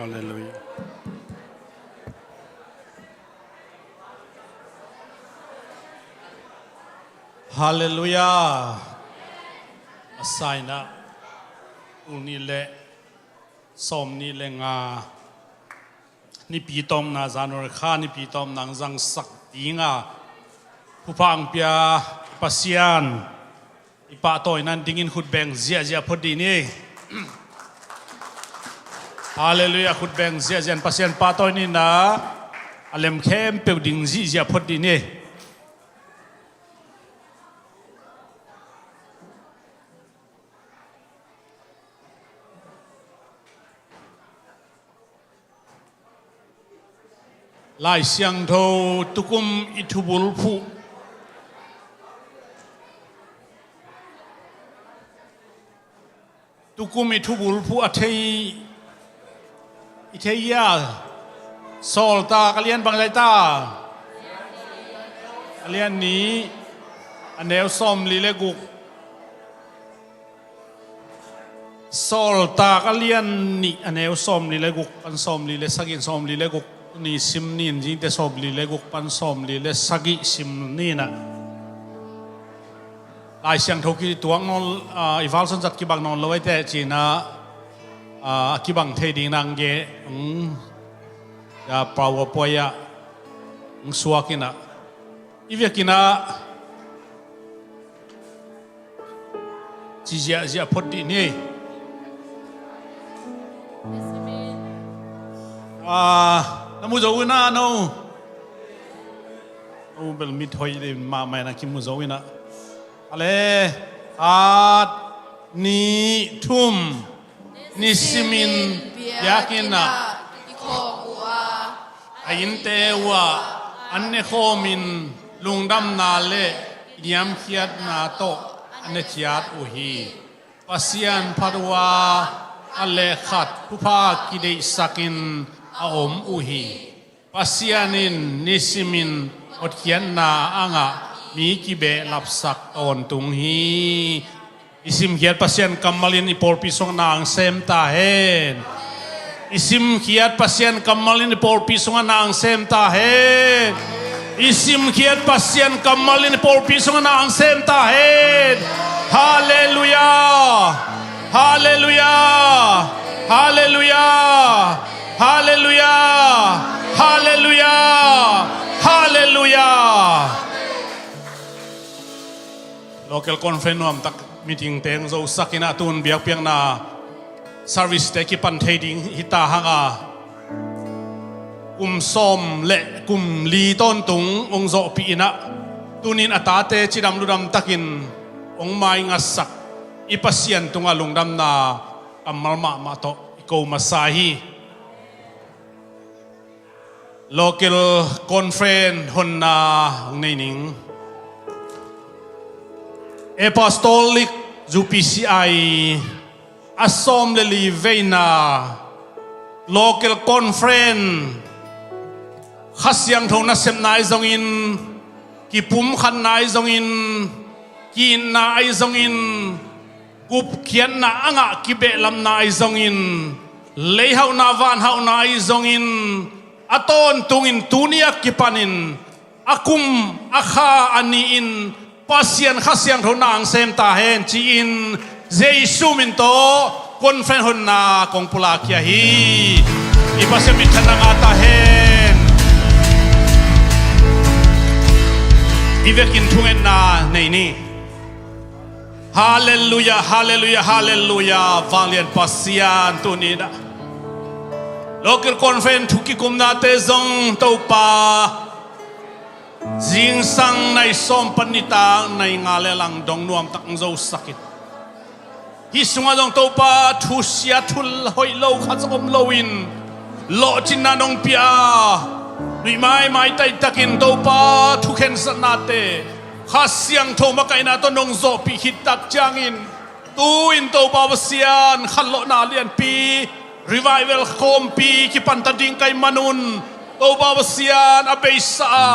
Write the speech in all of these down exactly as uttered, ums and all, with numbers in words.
Halleluia. Halleluia. A saina tul nih le sawm nih le nga nipi tawmna, January kha nipi tawmna ang zangsak dinga thupha ang pia Pasian i pahtawi nan dingin khut beng ziahziah phot dih ni. Halleluia. Khut beng ziahziah in Pasian pahtawi ni na a lem khempeuh ding ziahziah phot dih ni. Lai Siangtho tukum i thubulphuh, tukum i thubulphuh a thei, i thei ia? Sawltak a lian bangzah ta? A lian nih a neu sawmli le guk. Sawltak a lian nih a neu sawmli le guk pan sawmli le sagih, sawmli le guk ni sim ni in, zingte sawmli le guk pan sawmli le sagih sim ni in ah. Lai Siangtho kituak nawn, ah, i valson zat kibang nawn lo ahi teh ci-in ah, ah, a kibang thei ding nang ge, mm, ya, PowerPoint ah, mm, suak in ah. I vekin ah ci ziahziah phot dih ni. Ah, na mu zo uh na no. No bel mit hoih dih mahmah in ah kimu zo in ah. Ale, khat, nih, thum. Nisimin biakinn ah kikhawm uh a, a innte uh ah an ne khawmin lungdamna le niamkhiatna tawh an ne ciat uh hi. Pasian phat uh a, khat le khat thupha kideihsakin a om uh hi. Pasian in nisimin hotkhiatna a ngah mi kibehlapsak tawntung hi. I simkhiat Pasian kammal in i pawlpi sungah na ang sem ta hen. I simkhiat Pasian kammal in i pawlpi sungah na ang sem ta hen. I simkhiat Pasian kammal in i pawlpi sungah na ang sem ta hen. Halleluia. Halleluia. Halleluia. Halleluia. Halleluia. Halleluia. Local conference nuamtak meeting teng zosak in ah tun biakpiakna service te kipan thei ding hi ta hang a, kum sawm le kum li tawntung hong zawhpih in ah tunin a tate cidam ludam takin hong maingatsak i Pasian tungah lungdamna kammal mahmah tawh i ko masa hi. Local conference honna hong nei ning. Apostolic U P C I a sawm le li veina local conference, Kha Siangtho nasepna ahi zongin, kipumkhatna ahi zongin, ki-itna ahi zongin, gupkhiatna a ngah kibehlapna ahi zongin, leihauhna vanhauhna ahi zongin, a tawntungin tuni a kipanin a kum a kha a ni-in Pasian Kha Siangtho na ang sem ta hen ci-in Jesu min tawh conference honna kong pulak khia hi. I Pasian minthanna ngah ta hen. I vekin thungetna nei ni. Halleluia, halleluia, halleluia. Vanglian Pasian, tuni-in ah local conference thu kikumnate zong Topa, zingsang nai sawm pan nitak nai nga le lang dong nuamtak hong zosak in, hih sungah zong Topa, thusia thu hoih lo khat zong om loin lawhcinna nong pia a, nuihmai maitaitakin Topa, thukhensatnate Kha Siangtho makaihna tawh nong zawhpih khit tak ciangin, tu-in Topa Pasian, khanlawhna lianpi, revival khawmpi kipanta ding ka hih manun, Topa Pasian, a beisa a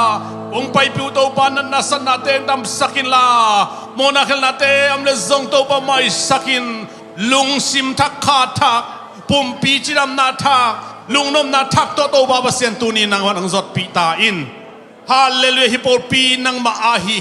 kong paipih uh Topa, natna satnate damsak inla, mawhna khelhnate om leh zong Topa maisak in, lungsim thak, kha thak, pumpi cidamna thak, Lungnopna thak tawh Topa Pasian tuni nangmah hong zotpih ta in. Halleluiah, hih pawlpi nangmah a hi.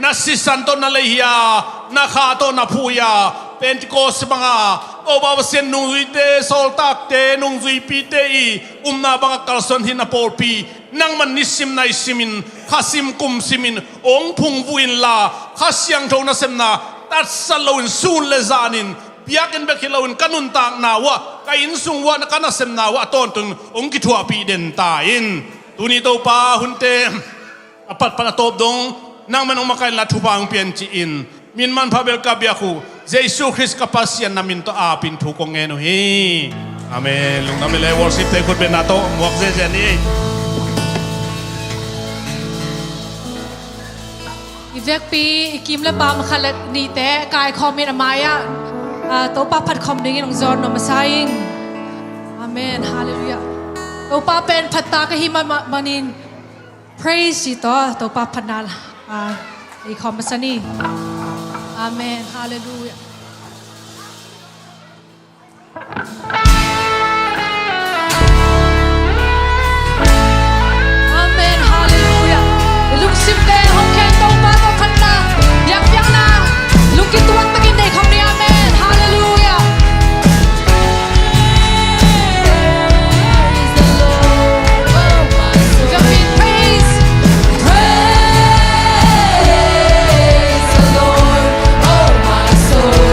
Na sisan tawh na lei hi a, na kha tawh na phu hi a, Pentecost banga Topa Pasian nungzuite, sawltakte, nungzuipite i upna banga kalsuan hi na pawlpi. Nangman nisim naisimin, khasim kumsimin hong phungvuh inla, Kha Siangtho nasepna tatsat loin sun le zanin, biakinn bek hi loin ka nuntakna uah, ka innsung uah, ka nasepna uah a tawntung hong kithuahpih den ta in. Tuni Topa, hunte a patpat a tawp dong nangman hong makaihna thupha hong pian ci-in, min manpha bel ka biak uh Jesu Khrist ka Pasian na min tawh apin thu kong ngen uh hi. Amen. Lungdam hi le, worship te khut bengna tawh muak ziahziah ni. I vekpi i kim le pam khat le nihte kaikhawm in a mai-ah, ah, Topa phat khawm dingin hong zawn nuam masa ing. Amen. Halleluiah. Topa pen phat ta ka hi ma, ma, manin praise i tawh Topa phatna, ah, i khawm masa ni. Amen. Halleluiah. Amen. Halleluiah. I lungsimte hong khen Topa tawh phatna, biakpiakna, lungkituak takin nei khawm ni. Amen. Halleluiah. Praise the Lord, oh my soul. Praise, praise the Lord, oh my soul.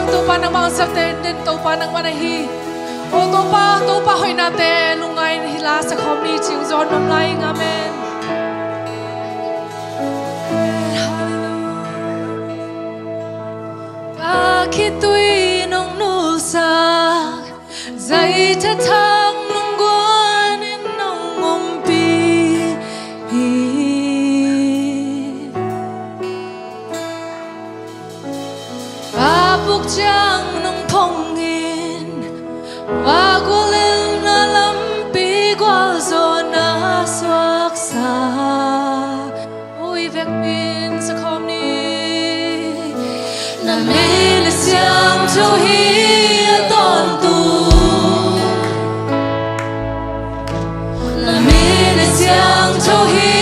Topa nangmah hong sapte den, Topa nangmah na hi. O Topa, Topa hoihnate lungngai in hih la sakhawm ni cih hong zawn nuam lai ing. Amen. Hallelujah. Ka khitui nong nulsak, zaitha thak nong guan in nong umpih hi. Ka puk ciang nong phong in, va gual in na lampi gualzawhna suaksak. Ui, vekpi in sakhawm ni. Na min a siangtho hi a tawntung. Na min a siangtho hi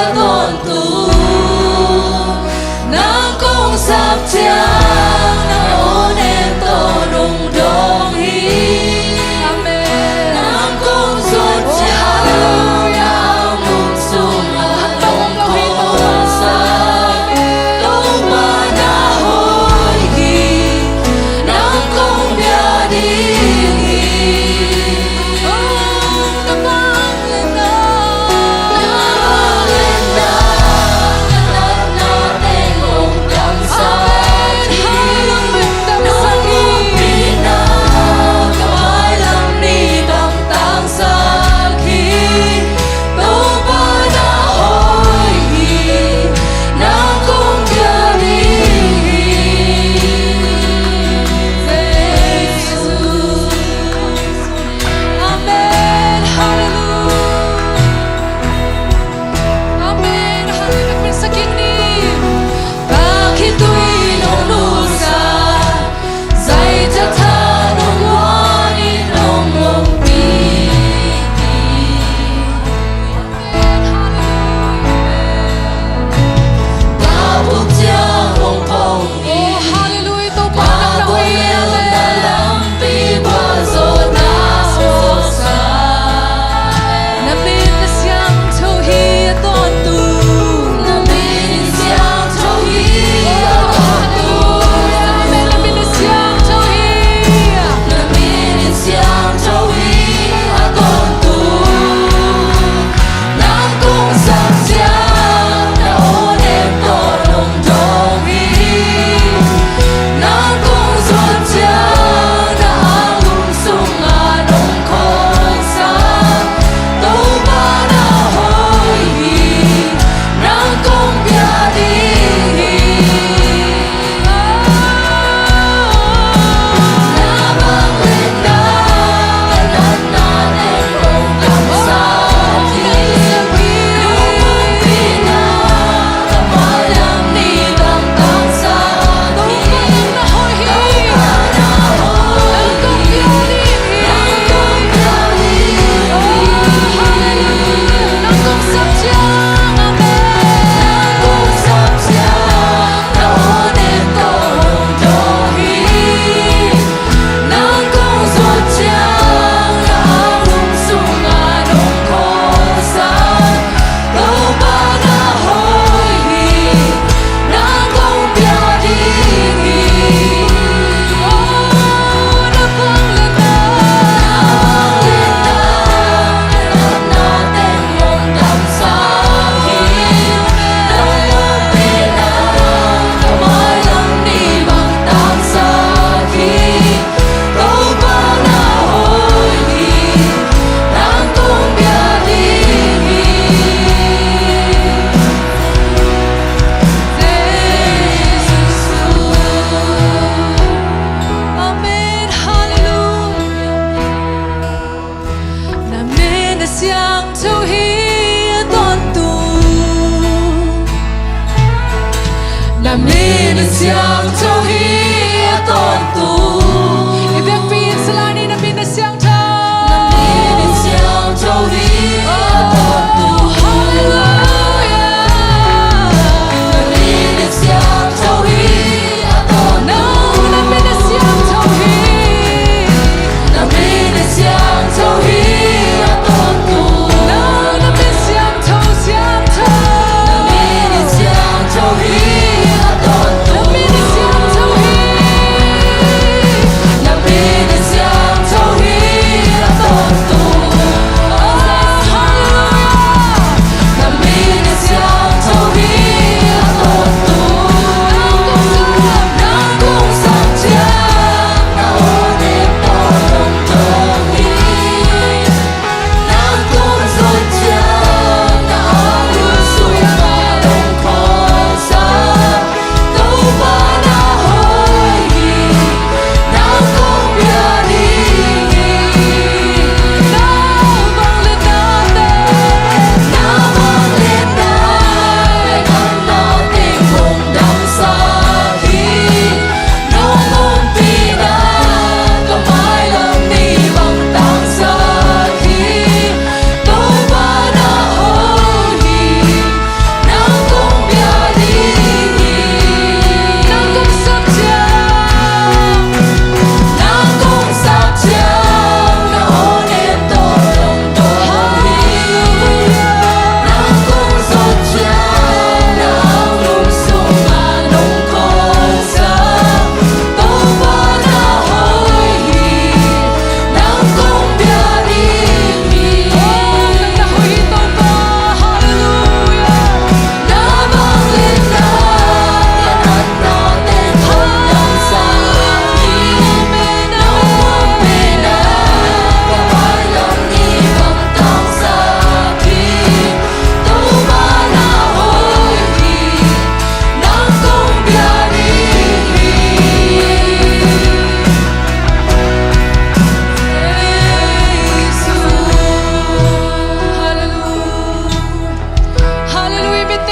a tawntung. Nang kong sap ciang na awnem tawh nong dawng hi. Amen. Nang kong zuat ciang na nung sungah nong kawlsak. Topa na hoih hi. Nang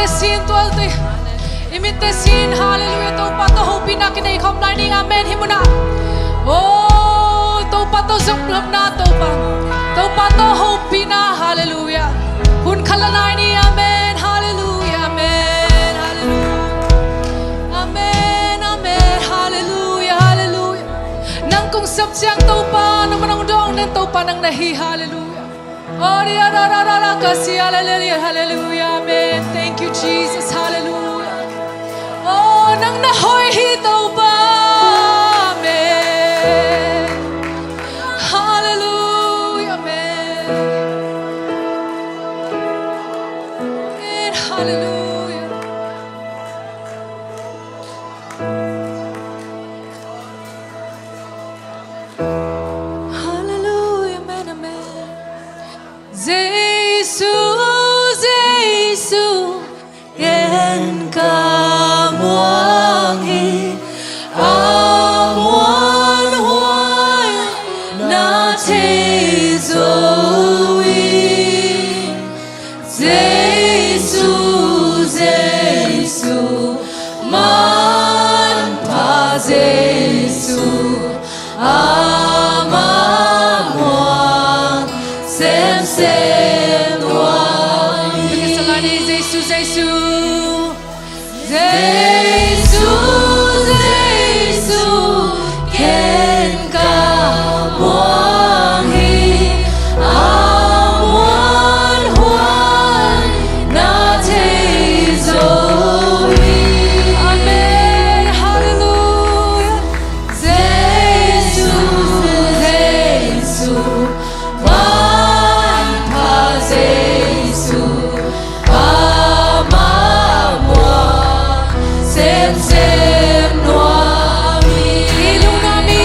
Sin tualte. I mitte sin, halleluia. Topa tawh hopihna kinei khawm lai ni, amen. Hih munah, oh, Topa tawh zong lawpna, Topa, Topa tawh hopihna, halleluia. Hun khat la nai ni, amen, halleluia, amen, halleluia. Amen, amen, halleluia, halleluia. Nang kong sep ciang Topa, nang manang dong nen Topa nang na hi, halleluia. Oh, ria ra ra ra ra ka sia, halleluia, halleluia, amen. Thank you, Jesus, halleluia. Oh, nang na hoih hi, Topa, amen. Halleluia, amen. Amen, halleluia. Halleluia, amen, amen. Jesu, Jesu, ken ka muang hi, a muanhuai na thei zo hi. Jesu, Jesu, manpha Jesu, amah muang semsem nuam hi. Jesu, Jesu. Jesu, Jesu, ken ka muang hi, a muanhuai na thei zo hi. Amen. Halleluia. Jesu, Jesu, manpha Jesu, amah muang semsem nuam hi. I lungdam hi,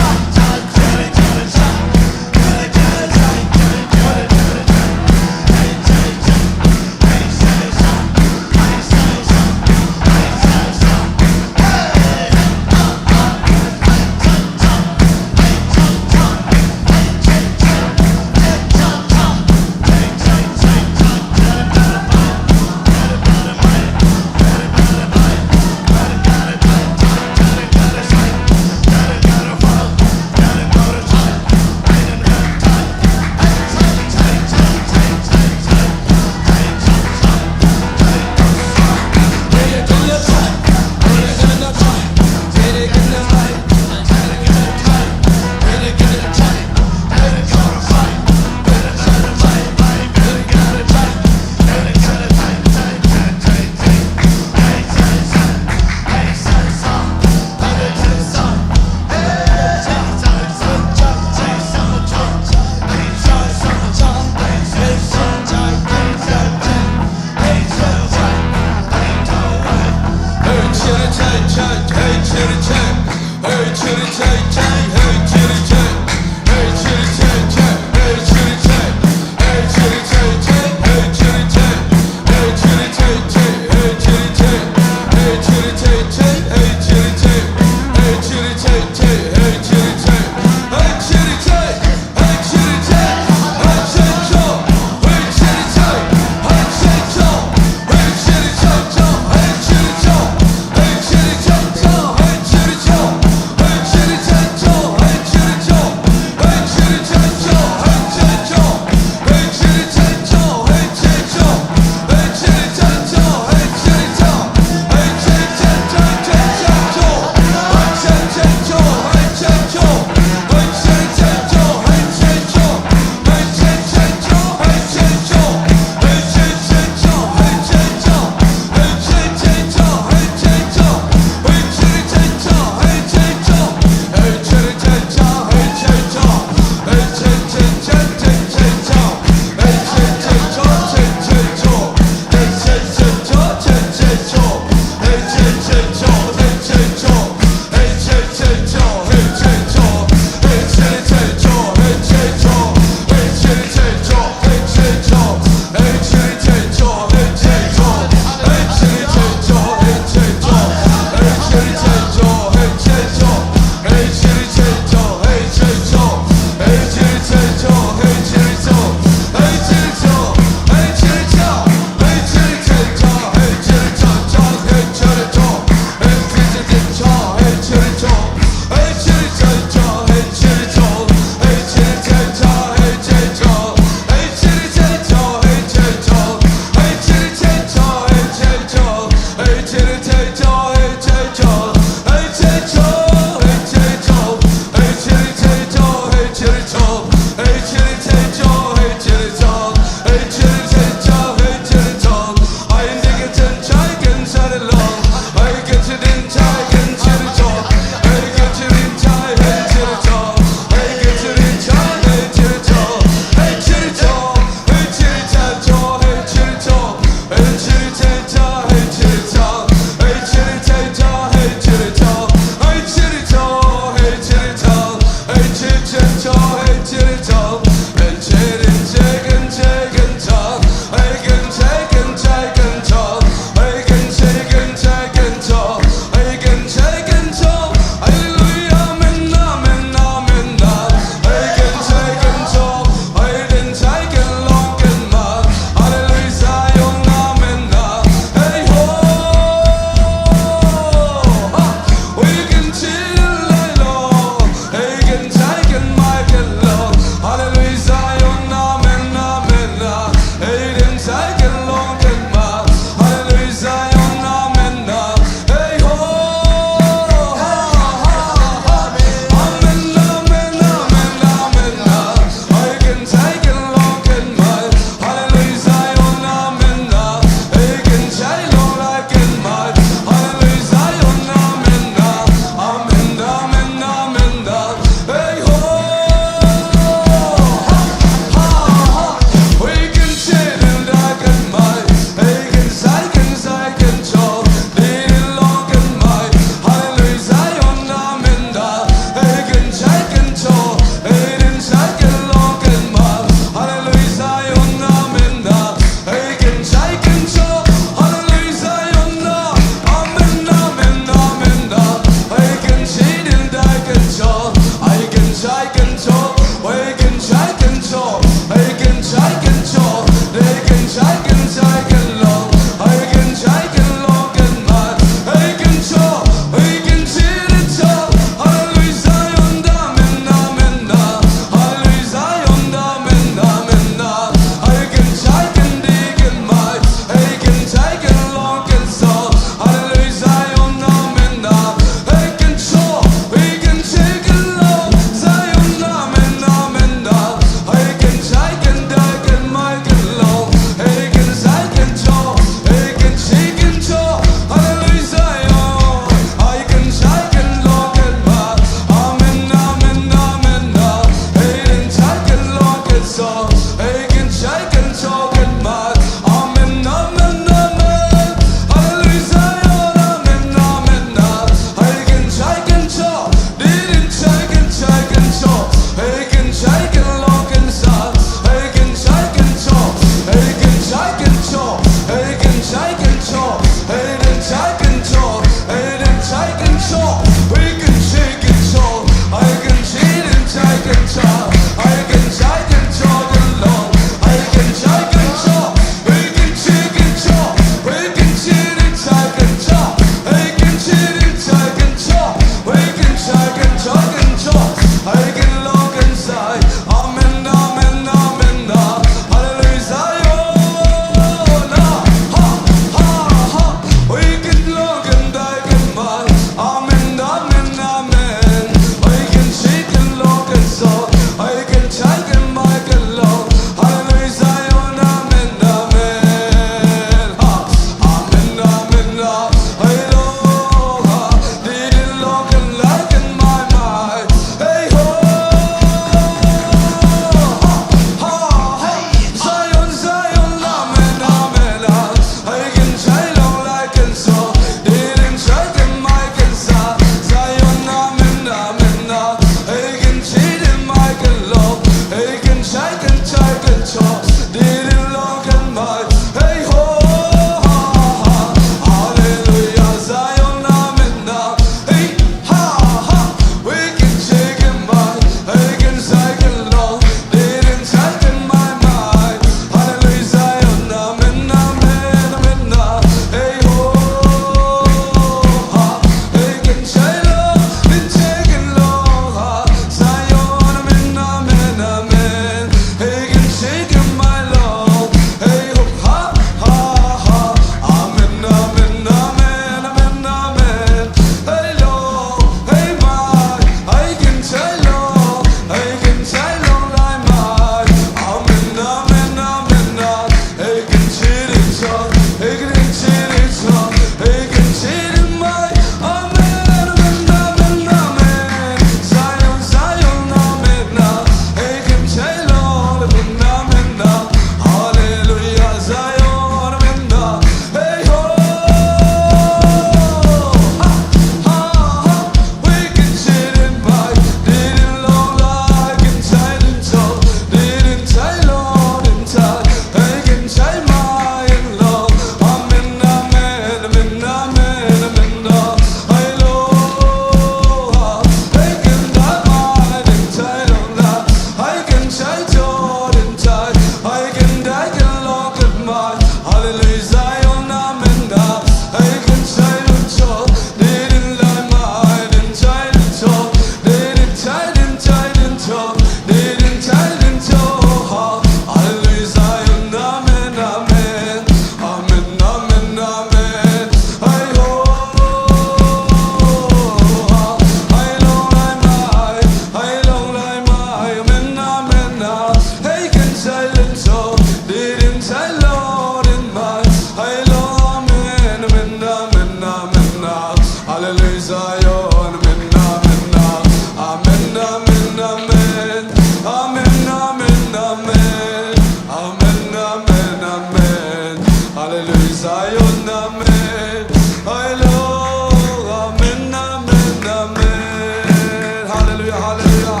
Hallelujah, hallelujah.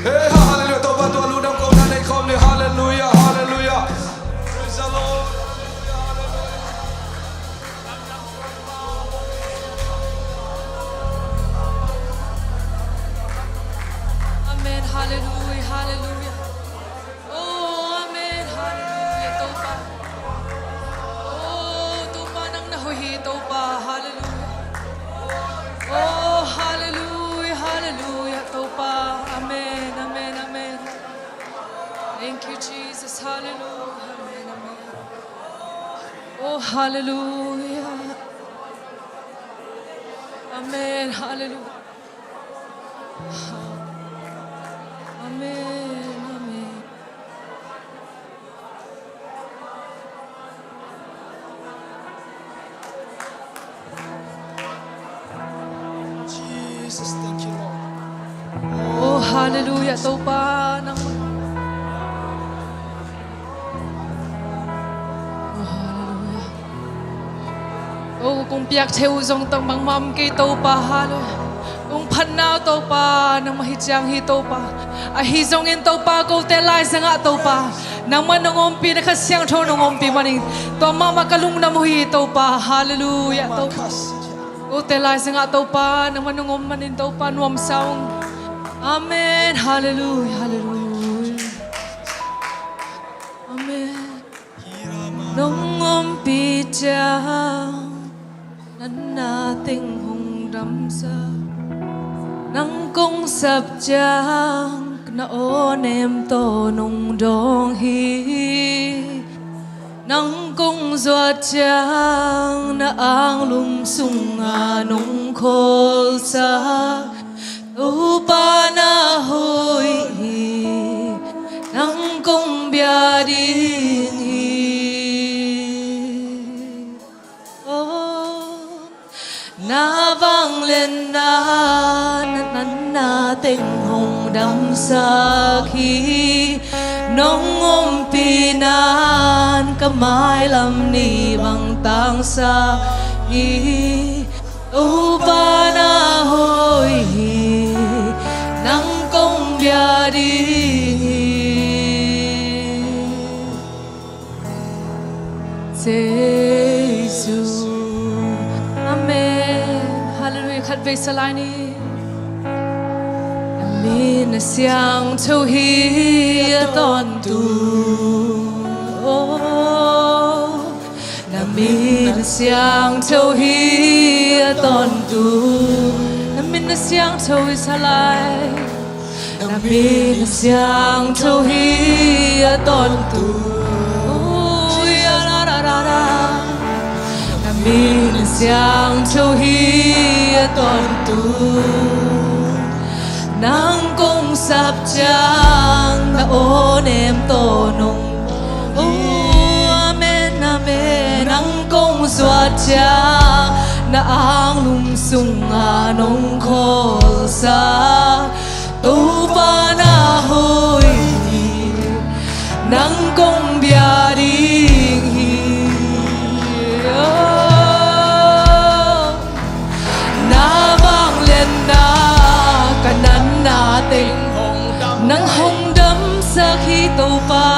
Hey, hallelujah. Topa tungah lungdam kohna nei khawm ni. Hallelujah, hallelujah. Praise the Lord. Amen. Hallelujah, hallelujah. Oh, amen. Hallelujah, Topa. Oh, Topa, nang na hoih hi, Topa. Hallelujah. Oh, hallelujah, hallelujah, Topa. Amen, amen, amen. Thank you, Jesus. Hallelujah. Amen, amen. Oh, hallelujah. Amen. Hallelujah. Amen. Amen. Jesus, thank you, Lord. Oh, hallelujah, Topa, nang. Oh, hallelujah. Oh, kong piak thei uh zong tang bangmah om kei, Topa, hallelujah. Kong phatna uh Topa, nangmah hi ciang hi Topa. Ahi zongin Topa, kote laizangah Topa, nangmah nong ompih, na Kha Siangtho nong ompih manin tua mahmah ka lungdam uh hi Topa. Halleluiah Topa. Kote laizangah Topa, nangmah nong om manin Topa nuamsa ung. Amen. Halleluiah, halleluiah. Amen. Nong ompih ciang natna teng hong damsak, nang kong sap ciang na aw nem tawh nong dawng hi. Nang kong zuat ciang na anglum sungah nong khawlsak, Topa na hoih hi, nang kong bia ding hi. Oh, na vangliatna natna teng hong damsak hi. Nong ompih nan ka mailam nih bang tangsak hi. Topa na hoih hi, nang kong bia ding hi. Jesu. Amen. Halleluiah. Khat vei sa lai ni. Na min a siangtho hi a tawntung. Oh. Na min a siangtho hi a tawntung. Na min a siangtho hi sa lai. Na min a siangtho hi a tawntung. Ui, a ra ra ra ra. Na min a siangtho hi a tawntung. Nang kong sap ciang na aw nem tawh nong. Oh, amen, amen. Nang kong zuat ciang na anglum sungah nong khawlsak. Topa na hoih hi, nang kong bia ding hi. Oh. Na vangliatna ka natna teng nang hong damsak hi Topa.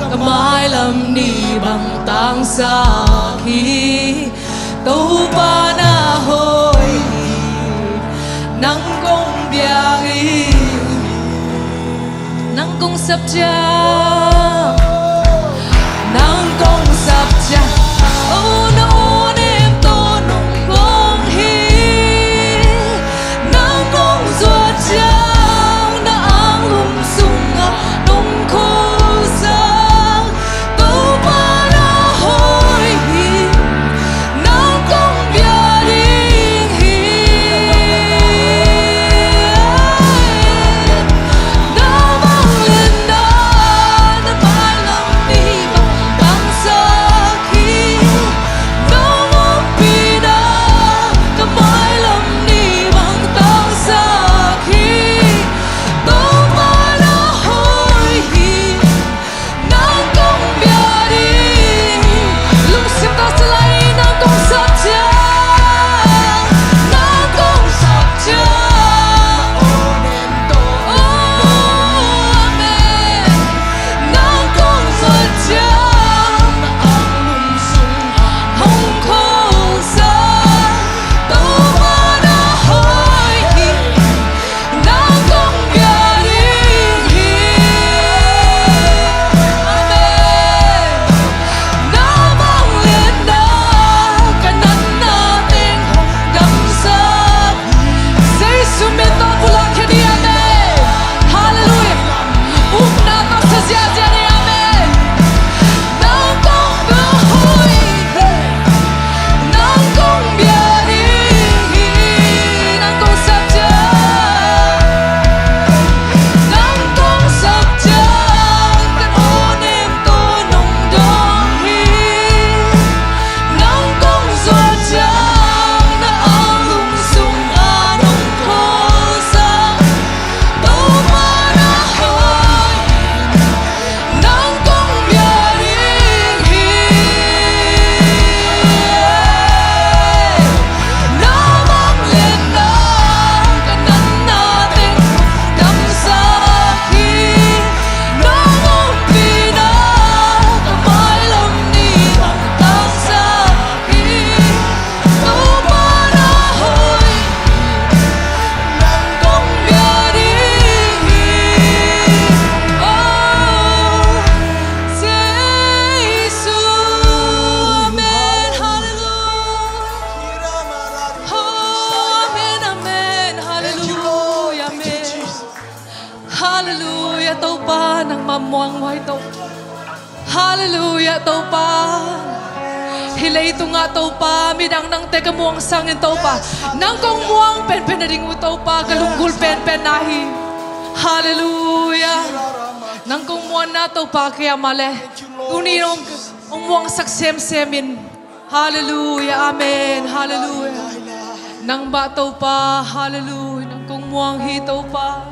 Ka mailam nih bang tangsak hi. Topa na hoih hi, nang kong bia ding hi. Nang kong sap ciang, nang kong sap ciang, oh, na aw nem tawh nong dawng hi. Nang kong zuat ciang na anglum sungah nong khawlsak. Topa na hoih hi, nang kong bia ding hi. Na vangliatna na mailam nih bang tangsak hi. Halleluiah, Topa. Hih leitungah, Topa, midang nangte ka muang sangin, Topa, nang kong muang penpen a ding uh, Topa, ka lunggulh penpen na hi. Halleluiah. Nang kong muanna, Topa, kei a mah leh tuni hong, hong muangsak semsem in. Halleluiah. Amen. Halleluiah. Nang bang, Topa. Halleluiah. Nang kong muang hi, Topa.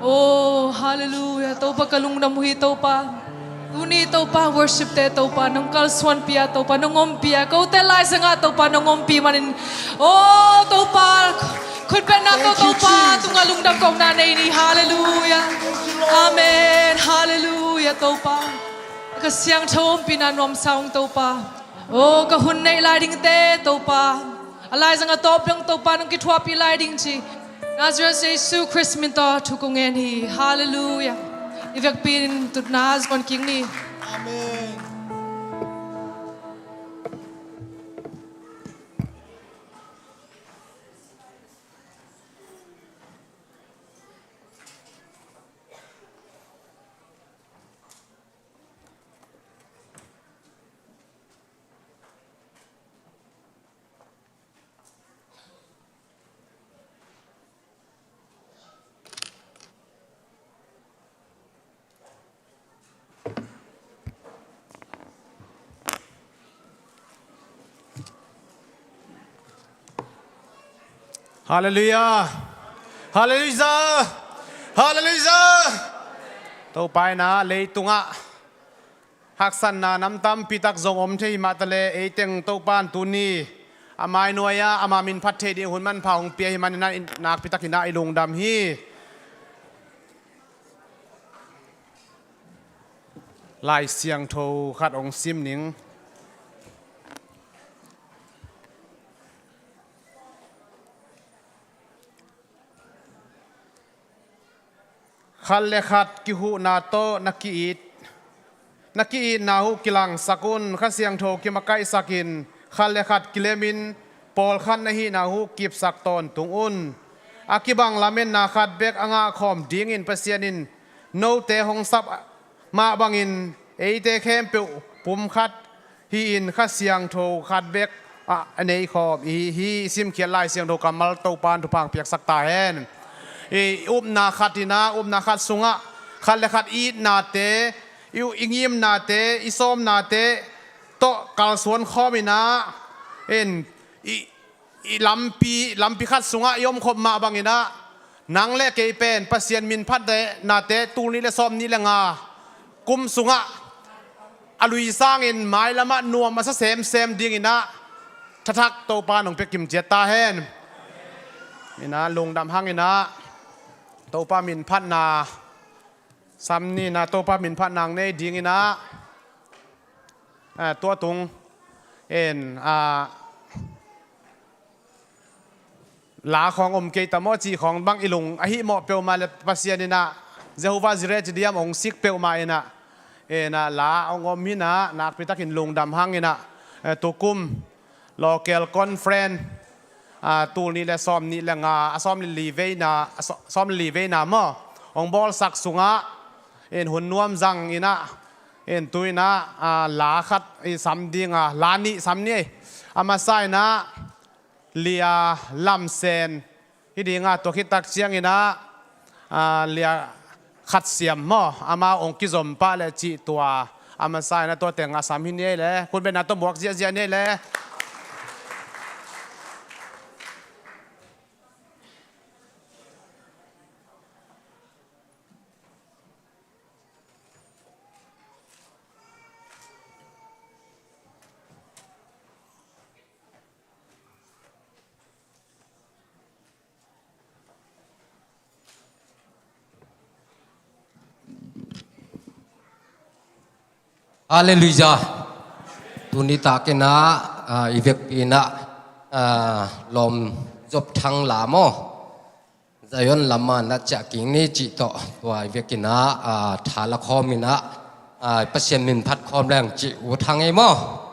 Oh, halleluiah. Topa, ka lungdam uh hi, Topa. Tuni, Topa, worship te, Topa, nong kalsuanpih a, Topa, nong ompih a, kote laizangah, Topa, nong ompih manin, oh, Topa, khutbetna tawh, Topa, tungah lungdam kohna nei ni. Halleluiah. Amen. Halleluiah, Topa. Ka siangtho ompihna nuamsa ung, Topa. Oh, ka hun neih lai dingte, Topa, a laizang a tawp dong, Topa, nong kithuahpih lai ding ci Nazareth Jesu Khrist min tawh thu kong ngen hi. Halleluiah. I vekpi in tutna zuan kik ni. Amen. Halleluiah. Halleluiah. Halleluiah. Topa in ah leitungah haksatna nam tampi tak zong om thei hi mah ta leh, ei teng Topa in tuni a mai nuai-ah ama min phat thei ding hun manpha hong pia hi manin ah, nakpi takin ah i lungdam hi. Lai Siangtho khat hong sim ning. Khat le khat kihuhna tawh na ki-it, na ki-itna uh kilangsak un. Kha Siangtho kimakaihsakin khat le khat kilemin pawlkhat na hihna uh kipsak tawntung un. A kibang lametna khat bek a ngahkhawm dingin Pasian in note hong sap mah bangin eite khempeuh pumkhat hi-in Kha Siangtho khat bek ah a neikhawm i hi hi. I simkhiat Lai Siangtho kammal Topa in thupha hong piaksak ta hen. I upna khat in ah, upna khat sungah khat le khat i itnate, i, i ngimnate, i sawmnate tawh kalsuan khawm in ah, in, i, i lampi, lampi khat sungah i omkhop mah bangin ah, nang le kei pen Pasian min phatnate tul nih le sawm nih le nga kum sungah a lui sangin mailamah nuam a sa semsem dingin ah thathak Topa in hong pia kimciat ta hen. In ah lungdam hangin ah Topa min phatna sam ni in ah, Topa min phatna hong nei dingin ah, ah, tua tung in, ah, la khawng om kei ta maw cih khawng bang i lung a hih mawh peuhmah le Pasian in ah Jehovah Jireh ci diam, hong sik peuhmah in ah, in ah la hong om hi in ah, nakpi takin lungdam hangin ah, eh, tukum local conference, ah, tul nih le sawm nih le nga, a sawm le li veina, a saw-, sawm le li veina maw, hong bawlsak sungah in hun nuam zang in ah, in tu in ah, ah, la khat i sam ding a, la nih sam ni. A masa in ah Lia Lam Sen hi ding a, tua khit tak ciangin ah, ah, Lia Khat Siam maw, amau hong kizom pah leh cih tua a masa in ah tua teng a sam hi ni ei le, khutbetna tawh muak ziahziah ni ei le. Halleluiah. Tuni takin ah, ah, i vekpi in ah, ah, Lawm Zop Thang la maw, Zion lam ah na ciah kik ni cih tawh, tua i vekin ah, ah, tha la khawm in ah, ah, Pasian min phat khawm leng cih ut hang ei maw.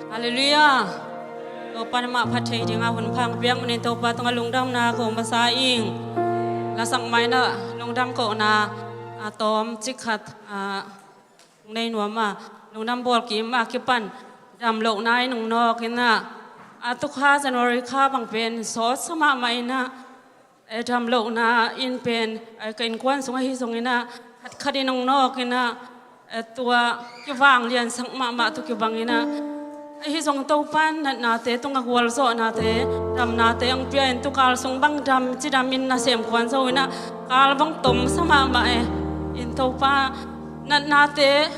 Halleluiah. Topa in amah phat thei dinga hun pha hong piak manin Topa tungah lungdamna ko masa ing. Lasak mah in ah lungdam kohna a tawm cik khat a hong nei nuam a, lungdam bawl kim a kipan damlohna in hong nawk in ah, a tu kha January kha bang pen sawt sa mahmah in ah, eh, damlohna in pen, eh, ka innkuan sung ahi zongin ah, khatkhat in hong nawk in ah, eh, tua kivangliansak mahmah tawh kibang in ah, ahi zong Topa in natnate tungah gualzawhnate, damnate hong pia in, tu kal sung bang dam cidam in nasem kuan zo in ah, kal bang tom sa mahmah e. In Topa natnate,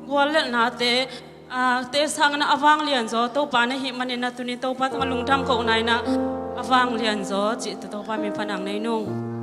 guallelhnate, ah, te sangin ah a vanglianzaw Topa na hih manin ah, tuni Topa tungah lungdam kohna in ah a vanglianzaw cih tawh Topa min phatna hong nei nung.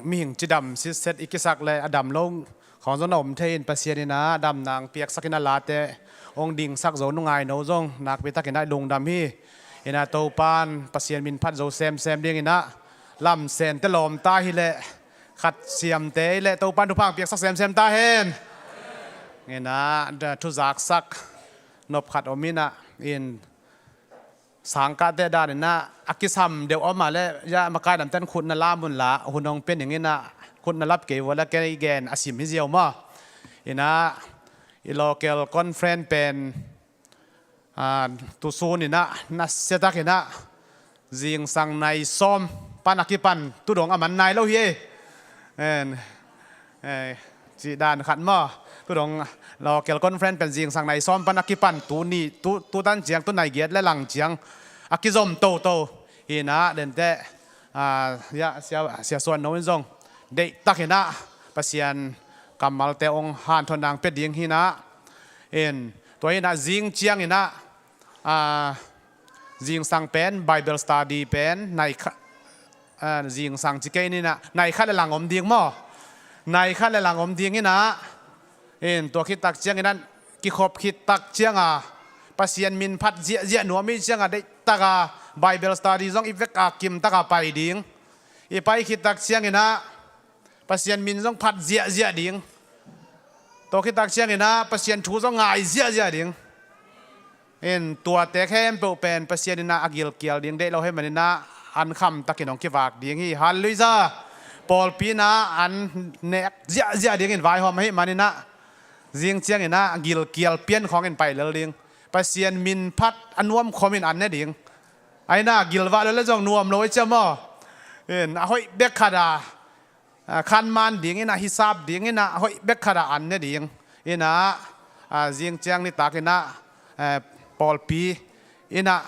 mihing cidam sitset i kisak le a dam lo khawng zong na om thei in, Pasian in a damna piaksak in a late hong dingsak zo nungai no zong nakpi takin a lungdam hi. In a Topan Pasian min phat zo semsem ding in a lamsente lawmta hi leh khat siamte hi leh Topan thupha piaksak semsem ta hen. In a thuzaksak nop khat om in a, in sangkahte dan in a, a kisam deuh om a le, ya, makai damten khut na lam un la, hun hong pia ning in a, khut na lap kei vua la kei gen a sim hi ziau maw. In a, i local conference pen, a, tusun in a, nasia tak in a, zingsang nai sawm pan a kipan, tu dong a man nai lo hi ei. En, eh, cih dan khat maw. Tu dong local conference pen zingsang nai sawm pan a kipan, tu ni, tu, tu tan ciang, tu nai giat le lang ciang a kizom toto hi in a, dente, a, ya, sia, sia suan no in zong deih tak in a Pasian kammalte hong hanthotna pia ding hi in a. In, tua hi in a zing ciang in a, a, zingsang pen, Bible study pen, nai kha-, a, zingsang ci kei ni in a, nai khat le lang om ding maw. Nai khat le lang om ding in a, in tua khit tak ciang in a, kikhop khit tak ciang a, Pasian min phat ziahziah nuam i ciang a, deih tak a, Bible study zong i vek a kim tak a pai ding. I pai khit tak ciang in a, Pasian min zong phat ziahziah ding. Tua khit tak ciang in a, Pasian thu zong ngai ziahziah ding. In tuate khempeuh pen Pasian in a gilkial ding deih lo hi man in a, an kham takin hong kivak ding hi. Halleluiah. Pawlpi in a an nek ziahziah ding in vaihawm hi man in a, zing ciang in a gilkial pian khawng in pai lel ding. Pasian min phat a nuam khawm in an ne ding. A in a gilvah lo le zong nuam lo i ciam maw. In a hoih bek khat a, a, khanman ding in a, hisap ding in a, hoih bek khat a an ne ding in a, a, zing ciang nitak in a, a, pawlpi in a,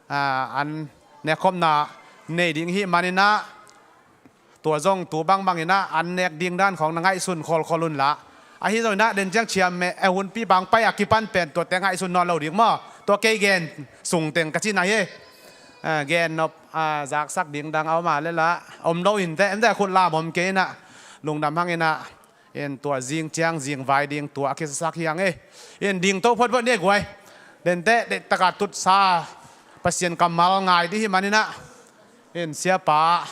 a, an nekkhopna nei ding hi man in a, tua zong tu bangbang in a, an nek ding dan khawng na ngaihsun khawlkhawl un la. Ahi zong in a, den ciang ciam meh, a, hunpi bang pai a kipan pen tuate ngaihsun nawn lo ding maw. Tua kei gen sung teng ka cihna hi. A, gen nop, a, zaksak ding dang a om a le la, om lo in te, en te khut lam om kei in a, lungdam hang in a, in tua zing ciang, zing vai ding tua a kisasak hi hang e. In ding to photphot ni guai. Den te, deih tak a tutsa, Pasian kammal ngai ding hi man in a. In siapa,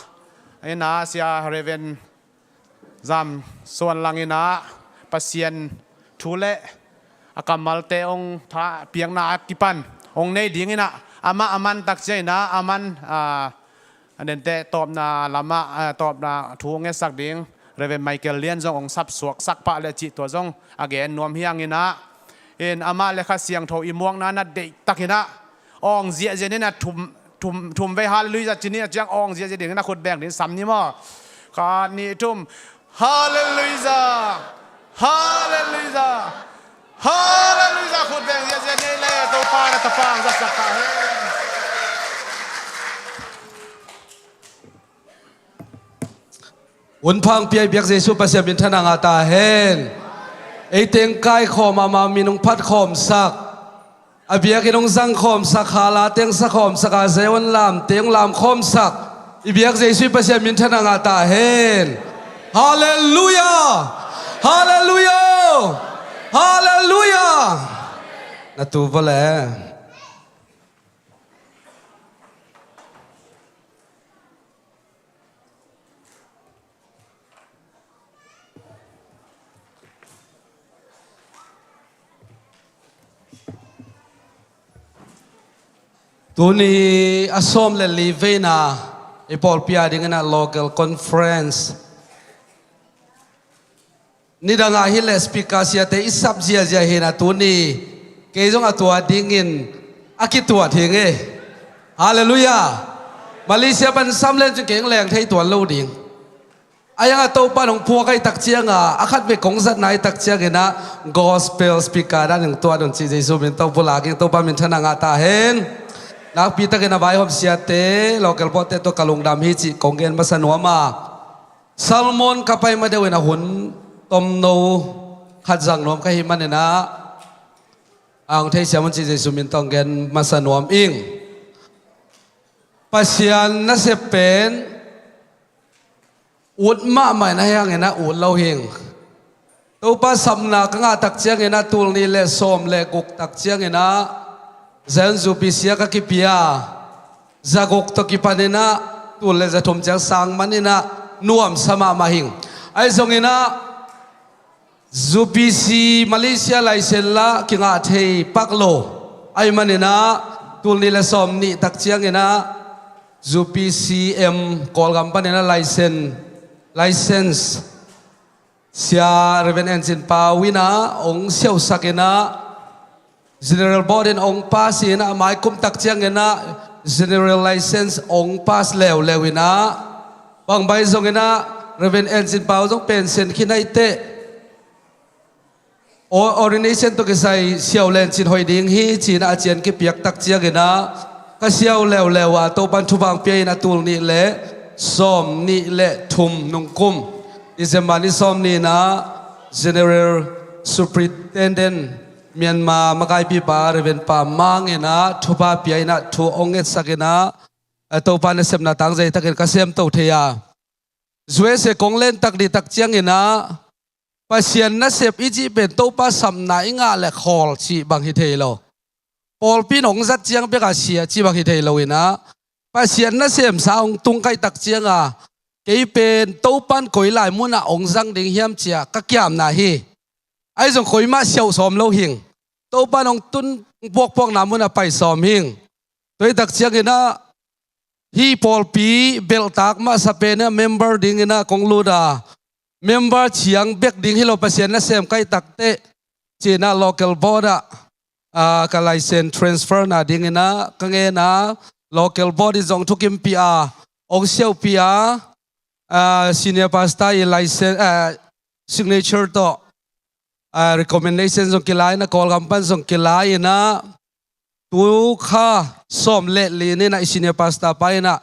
in a sia Reverend Zam Suan Lang in a, Pasian thu le a kammalte hong tha piakna a kipan hong nei ding in a, amah a man tak ciang in a, a man, a, a dente tawpna lam a, a, tawpna thu hong ngetsak ding Reverend Michael Lian zong hong sapsuaksak pah le cih tua zong a gen nuam hi hang in a. In amah le Kha Siangtho i muakna na deih tak in a, awng ziahziah in a, thum, thum, thum vei halleluiah ci ni a, ciang awng ziahziah ding in a khut beng ding sam ni maw. Khat, nih, thum. Halleluiah. Halleluiah. Halleluiah. Khut beng ziahziah ni le, Topa na tapa hong zatsak ta hen. Hunpha hong pia i biak Jesu Pasian minthanna ngah ta hen. Ei teng kaikhawm a, ama min hong phatkhawmsak, a biakinn hong zangkhawmsak, khala teng sakhawmsak a, Zion lamte hong lamkhawmsak i biak Jesu Pasian minthanna ngah ta hen. Halleluiah. Halleluiah. Halleluiah. Na tu vua le. Tuni a sawm le li veina i pawlpi a ding in a local conference. Nidang a hi le speaker siate i sap ziazia hi na tuni kei zong a tua dingin a kituat hi ngei. Halleluiah. Malaysia pan sam len cun kei leng thei tuan lo ding. A yang a Topa nong phuak ai tak cianga a khat ve kong zat nai tak ciangin a gospel speaker dan nong tuat un ci Jesu min tawh pulak in Topa minthanna ngah ta hen. Nakpi takin a vaihawm siate local pawlte tawh ka lungdam hi cih kong gen masa nuam a. Salmon ka pai ma deuh in a hun tomno khat zang nuam ka hi manin a, a hong theisiam un ci Jesu min tawh gen masa nuam ing. Pasian nasep pen ut mahmah in a hiangin a ut lo hing. Topa sapna ka ngah tak ciangin a tul nih le sawm le guk tak ciangin a Zion U P C a ka kipia. Za guk tawh kipanin a tul le za thum ciang sang manin a nuamsa mahmah hing. Ahi zongin a U P C Malaysia license la kingah thei pak lo. Ahi manin a tul nih le sawm nih tak ciangin a U P C M Kawlgam panin a license, license Sia Reverend Engine Pau in a hong siauhsak in a General Board in hong pass in a mai kum tak ciangin a General License hong pass leuleu in a bangbai zongin a Reverend Engine Pau zong pension khin ahi teh ordination tawh kisai siau lencin hoih ding hi ci-in a cian kipiak tak ciangin a ka siau leuleu a Topan thupha pia in a tul nih le sawm nih le thum nungkum December ni sawm nih in a General Superintendent Myanmar makaipipa Reverend Pa Mang in a thupha pia in a thu hong ngetsak in a Topa nasepna tangzai takin ka semto thei a. U S A kong len tak dih tak ciangin a Pasian nasep i cih pen Topa sapna i ngah le khawl cih bang hi thei lo. Pawlpi in hong zat ciang bek a sia cih bang hi thei lo in a Pasian nasemsa hong tung kaih tak ciang a kei pen Topan koi lai munah hong zang ding hiam cia ka kiamna hi. Ahi zong koimah siauh sawm lo hing. Topan hong tun puakpuakna munah pai sawm hing. Tua hi tak ciangin a hih pawlpi belhtak mahsa pen a member dingin a kong lut a member ciang bek ding hi lo Pasian nasem kaih tak teh ci-in a local board ah ka license transfer na dingin a ka ngen a local board in zong thukimpih a hong siauhpih a senior pastor i license signature tawh recommendation zong kilai in a Kawlgam pan zong kilai in a tu kha sawm le li ni in a i senior pastor pa in a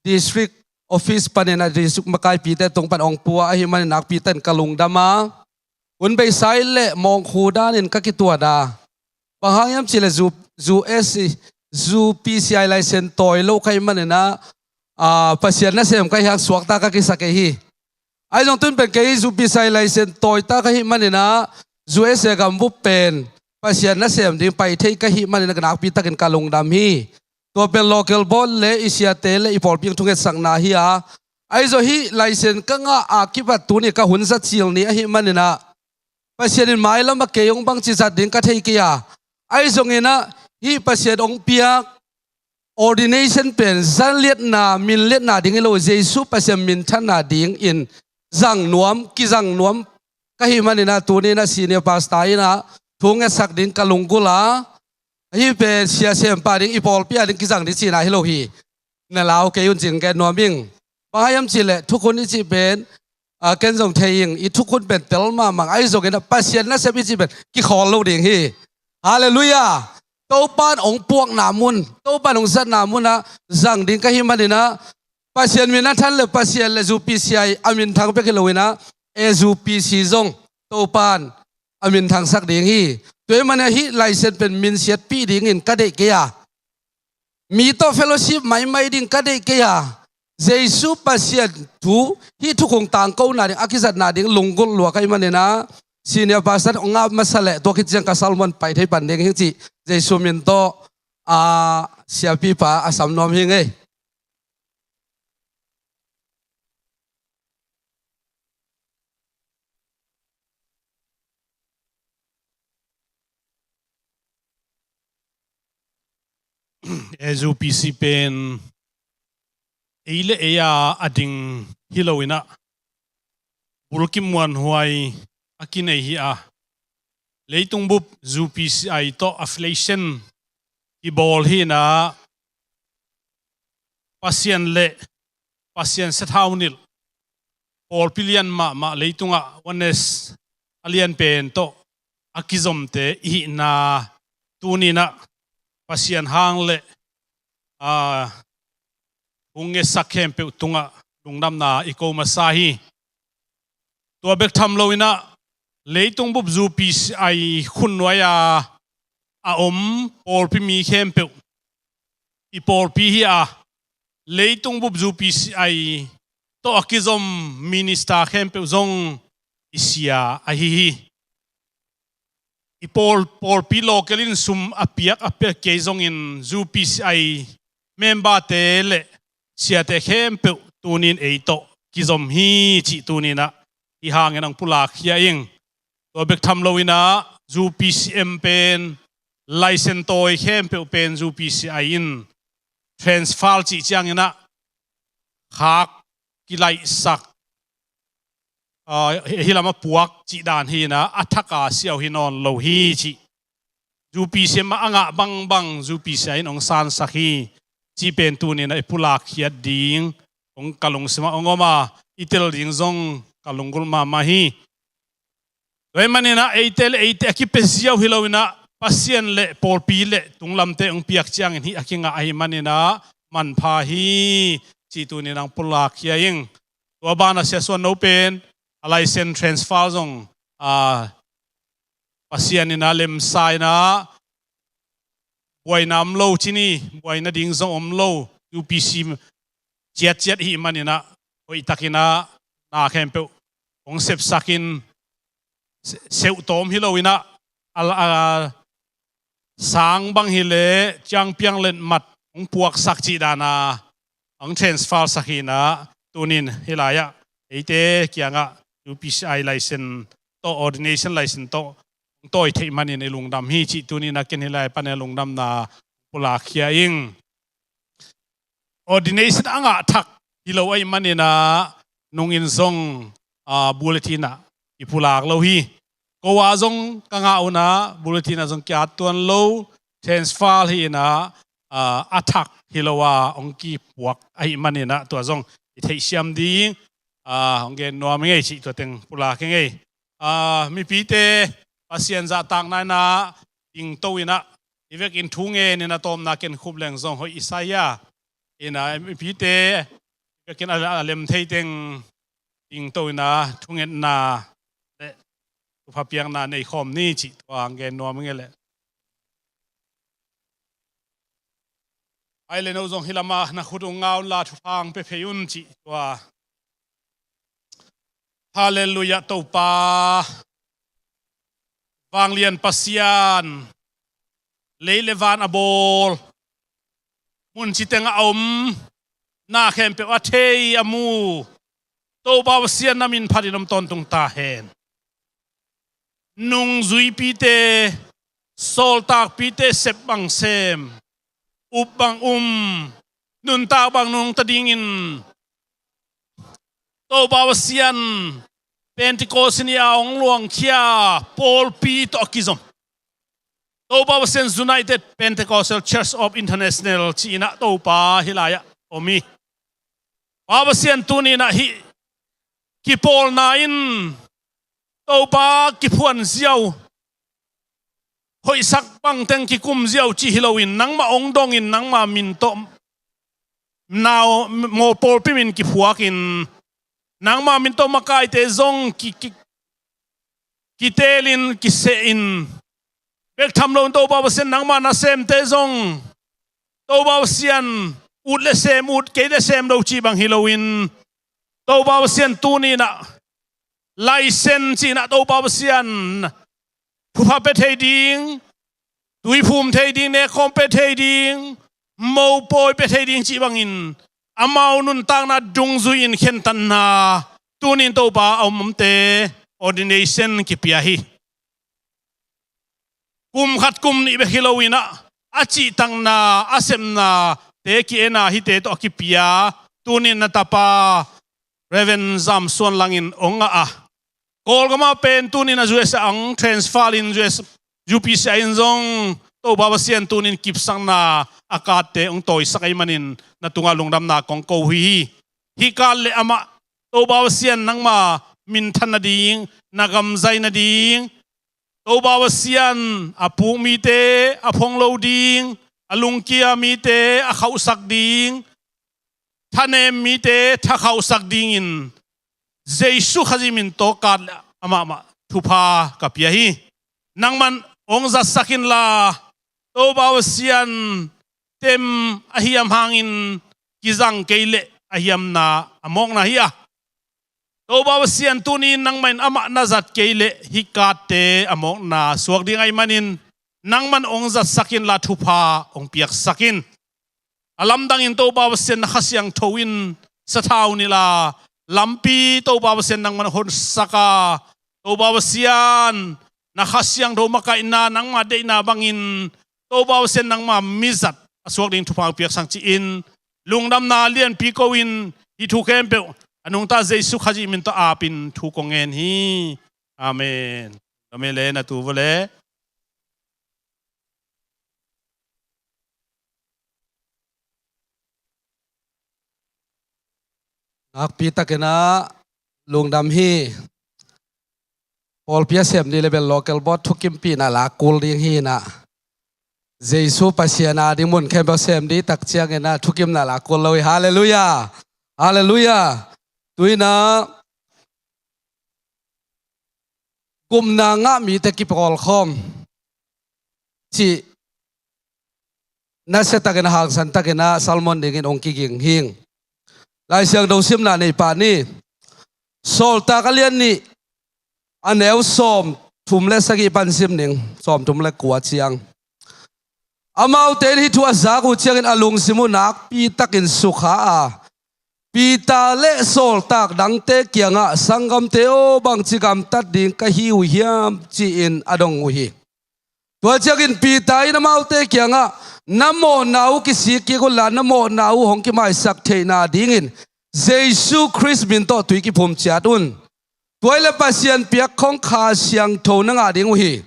district office panin a district makaipite tung pan hong pua ahi manin nakpi ten ka lungdam a hun beisa in le mawngkhu danin ka kituat a bang hang hiam cih le U S U P C I license tawi lo ka hih manin a Pasian nasem ka hih hang suakta ka kisa kei hi. Ahi zong tun pen kei U P C I license tawita ka hih manin a U S A gambup pen Pasian nasem ding pai thei ka hih manin a nakpi takin ka lungdam hi. Tua pen local board le i siate le i pawlpi in thungetsakna hi a ahi zong hih license ka ngah a kipat tuni ka hun zat cil ni ahih manin a Pasian in mailam a kei hong bangci zat ding ka thei kei a ahi zongin a hih Pasian hong piak ordination pen zaliatna minliatna ding hi lo Jesu Pasian minthanna dingin zang nuam kizang nuam ka hih manin a tuni in a senior pastor in a thu ngetsak ding ka lunggulh a hih pen siasempa ding i pawlpi a ding kizang ding cihna hi lo hi. Na lau kei un cin gen nuam ing. Bang hang hiam cih le thukhun i cih pen ken zong thei ing i thukhun pen tel mahmah ahi zongin a Pasian nasep i cih pen kikhawl lo ding hi. Halleluiah. Topan hong puakna mun Topan hong zatna munah zang ding ka hih manin a Pasian min a than le Pasian le U P C I a minthang bek hi lo in a U P C zong Topan a minthangsak ding hi. Tua hih manin a hih license pen minsiatpih dingin ka deih kei a mi tawh fellowship maimai ding ka deih kei a Jesu Pasian thu hih thukhun tangkona ding a kizatna ding lunggulh lua ka hih manin a senior pastor hong ngap masa le tua khit ciang ka sermon pai thei pan ding hing cih Jesu min tawh a siapipa a sam nuam hing ei. U P C pen ei le ei a a ding hi lo in a bulkim muanhuai a kinei hi a leitung bup U P C I tawh affiliation kibawl hi in a Pasian le Pasian siathau nilh pawlpi lian mahmah leitungah oneness a lian pen tawh a kizomte i hihna tuni in a Pasian hang le a hong ngetsak khempeuh tungah lungdamna i ko masa hi. Tua bek tham lo in a leitung bup U P C I khunnuai a a om pawlpi mi khempeuh i pawlpi hi a leitung bup U P C I tawh a kizom minister khempeuh zong i sia ahi hi. I pawl, pawlpi local in sum a piak a piak kei zongin U P C I member-te le siate khempeuh tunin ei tawh kizom hi cih tuninah i hangin ang pulak khia ing. Tua bek tham loinah U P C M pen license tawi khempeuh pen U P C I in transfer cih cianginah khak kilaihsak, aa, hi lam a puak cih dan hinah a thaka siau hi nawn lo hi cih. U P C M a ngah bangbang U P C I in hong sansak hi cih pen tuninah i pulak khiat ding hong ka lungsimah hong om a, i tel ding zong ka lunggulh mahmah hi. Tua ahih maninah eite le eite a kipia ziau hi loinah Pasian le pawlpi le tunglamte hong piak ciangin hih a kingah ahih maninah manpha hi cih tuninah ang pulak khia ing. Tua banah Sia Suan No pen a license transfer zong, a, Pasian inah lemsa inah buaina om lo ci ni, buaina ding zong om lo, U P C ciatciat ahih maninah hoihtakinah na khempeuh hong sepsakin se-, seuhtawm hi loinah a, a, sang bang hileh ciangpiang letmat hong puaksak cih dana hong transfer sak hinah tunin hih lai-ah eite kiangah U P C I license tawh, ordination license tawh hong tawi theih manin i lungdam hi cih tuninah ken hih lai panin lungdamna pulak khia ing. Ordination a ngah thak hi lo ahih maninah nungin zong, aa, bulletin ah i pulak lo hi. Ko ah zong ka ngah unah bulletin ah zong ki-at tuan lo, transfer hi inah, aa, a thak hi lo a hong kipuak ahih maninah tua zong i theihsiam ding, aa, hong gen nuam i ngei cih tua teng pulak i ngei. Aa, mipite Pasian zahtakna inah dingto inah i vekin thu ngen inah tawmna ken khup leng zong hoih i sa a, inah mipite i vekin a, a lem thei teng dingto inah thungetna le thupha piakna nei khawm ni cih tua hong gen nuam i ngei leh. Ai le no zong hih lamah na khut ung nga unla thupha hong pia phei un cih tua. Halleluiah Topa. Vanglian Pasian. Lei le van a bawl. Mun citeng a om. Na khempeuh a thei a mu. Topa Pasian na min phatin om tawntung ta hen. Nungzuipite, sawltakpite sep bang sem, up bang um, nuntak bang nungta dingin Topa Pasian Pentecost ni a hong luangkhia pawlpi tawh a kizom. Topa Pasian United Pentecostal Church of International ci-inah Topa hih lai-ah om hi. Pa Pasian tuninah hih kipawlna in Topa kiphuan ziau, hoihsak bangteng kikum ziau cih hi loin nangmah hong dongin nangmah min tawh nau maw pawlpi min kiphuakin nangmah min tawh makaite zong ki, ki, kiteelin kisehin bek tham loin Topa Pasian nangmah nasemte zong Topa Pasian ut le sem ut kei le sem lo cih bang hi loin Topa Pasian tuninah license ci-inah Topa Pasian thupha pia thei ding, tuiphum thei ding, nekkhawm pia thei ding, mopawi pia thei ding cih bangin amau nuntakna dungzui-in khentatna tunin Topa a om omte ordination kipia hi. Kum khat kum nih bek hi loinah a cihtakna a sepnate ki-en a hihte tawh a kipia tunin na tapa Reverend Zam Suan Lang in hong ngah a, Kawlgam ah pen tunin a U S A hong transfer in U S, U P C I in zong Topa Pasian tunin kipsakna a card-te hong tawisak ahih manin na tungah lungdamna kong ko uh hi. Hih card le amah Topa Pasian nangma minthan nading, na gam zai nading, Topa Pasian a puk mite a phong lo ding, a lungkia mite a khauhsak ding, thanem mite thakhauhsak dingin Jesu Khazih min tawh card le amah mah thupha ka pia hi. Nangman hong zatsak inla, Topa Pasian tem a hiam hangin kizang kei leh a hiamna, a mawkna hi a. Topa Pasian, tuni in nangmah in amah na zat kei leh hih katte a mawkna suak ding ahih manin nangman hong zatsak inla thupha hong piaksak in. A lamdangin Topa Pasian na Kha Siangtho in sathau inla, lampi Topa Pasian nangman honsak a, Topa Pasian na Kha Siangtho makaihna, nangma deihna bangin Topa Pasian nangma mizat a suak ding thupha hong piaksak ci-in, lungdamna lianpi ko-in hih thu khempeuh a nungta Jesu Khazih min tawh apin thu kong ngen hi. Amen. Amen le na tu vua le. Nakpi takin ah lungdam hi. Pawlpi a sem ding le bel local board thukimpihna la kul ding hi inah, Jesu Pasian a ding mun khempeuh sem ding tak ciangin ah thukimna la kul lo hi. Halleluiah. Halleluiah. Tu inah gupna ngah mite kipawlkhawm cih nasia takin, hangsan takin ah sermon dingin hong kiging hing. Lai Siangtho simna nei pah ni. Sawltak a lian nih, a neu sawmthum le sagih pan sim ning, sawmthum le kua ciang. Amaute in hih thu a zak uh ciangin a lungsim uh nakpi takin sukha a, Peter le sawltak dangte kiangah, "Sanggamte aw, bangci gamtat ding ka hi uh hiam?" ci-in a dong uh hi. Tua ciangin Peter in amaute kiangah, "Na mawhna uh kisik kik unla, na mawhna uh hong kimaisak theihna dingin Jesu Khrist min tawh tui kiphum ciat un. Tua hileh Pasian piakkhong Kha Siangtho na ngah ding uh hi."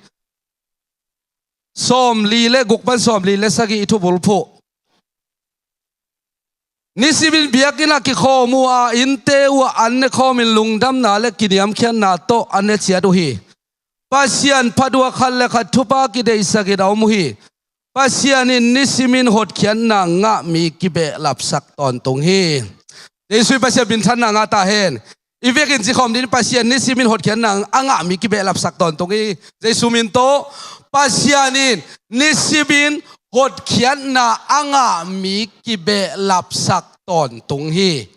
Sawmli le guk pan sawmli le sagih i thubulphuh. Nisimin biakinn ah kikhawm uh a, innte uh ah an ne khawmin lungdamna le kiniamkhiatna tawh an ne ciat uh hi. Pasian phat uh a, khat le khat thupha kideihsak in a om uh hi. Pasian in nisimin hotkhiatna ngah mi kibehlapsak tawntung hi. Jesu i Pasian minthanna ngah ta hen. I vekin cikhawm ding, Pasian nisimin hotkhiatna a ngah mi kibehlapsak tawntung hi. Jesu min tawh, Pasian in nisimin hotkhiatna a ngah mi kibehlapsak tawntung hi.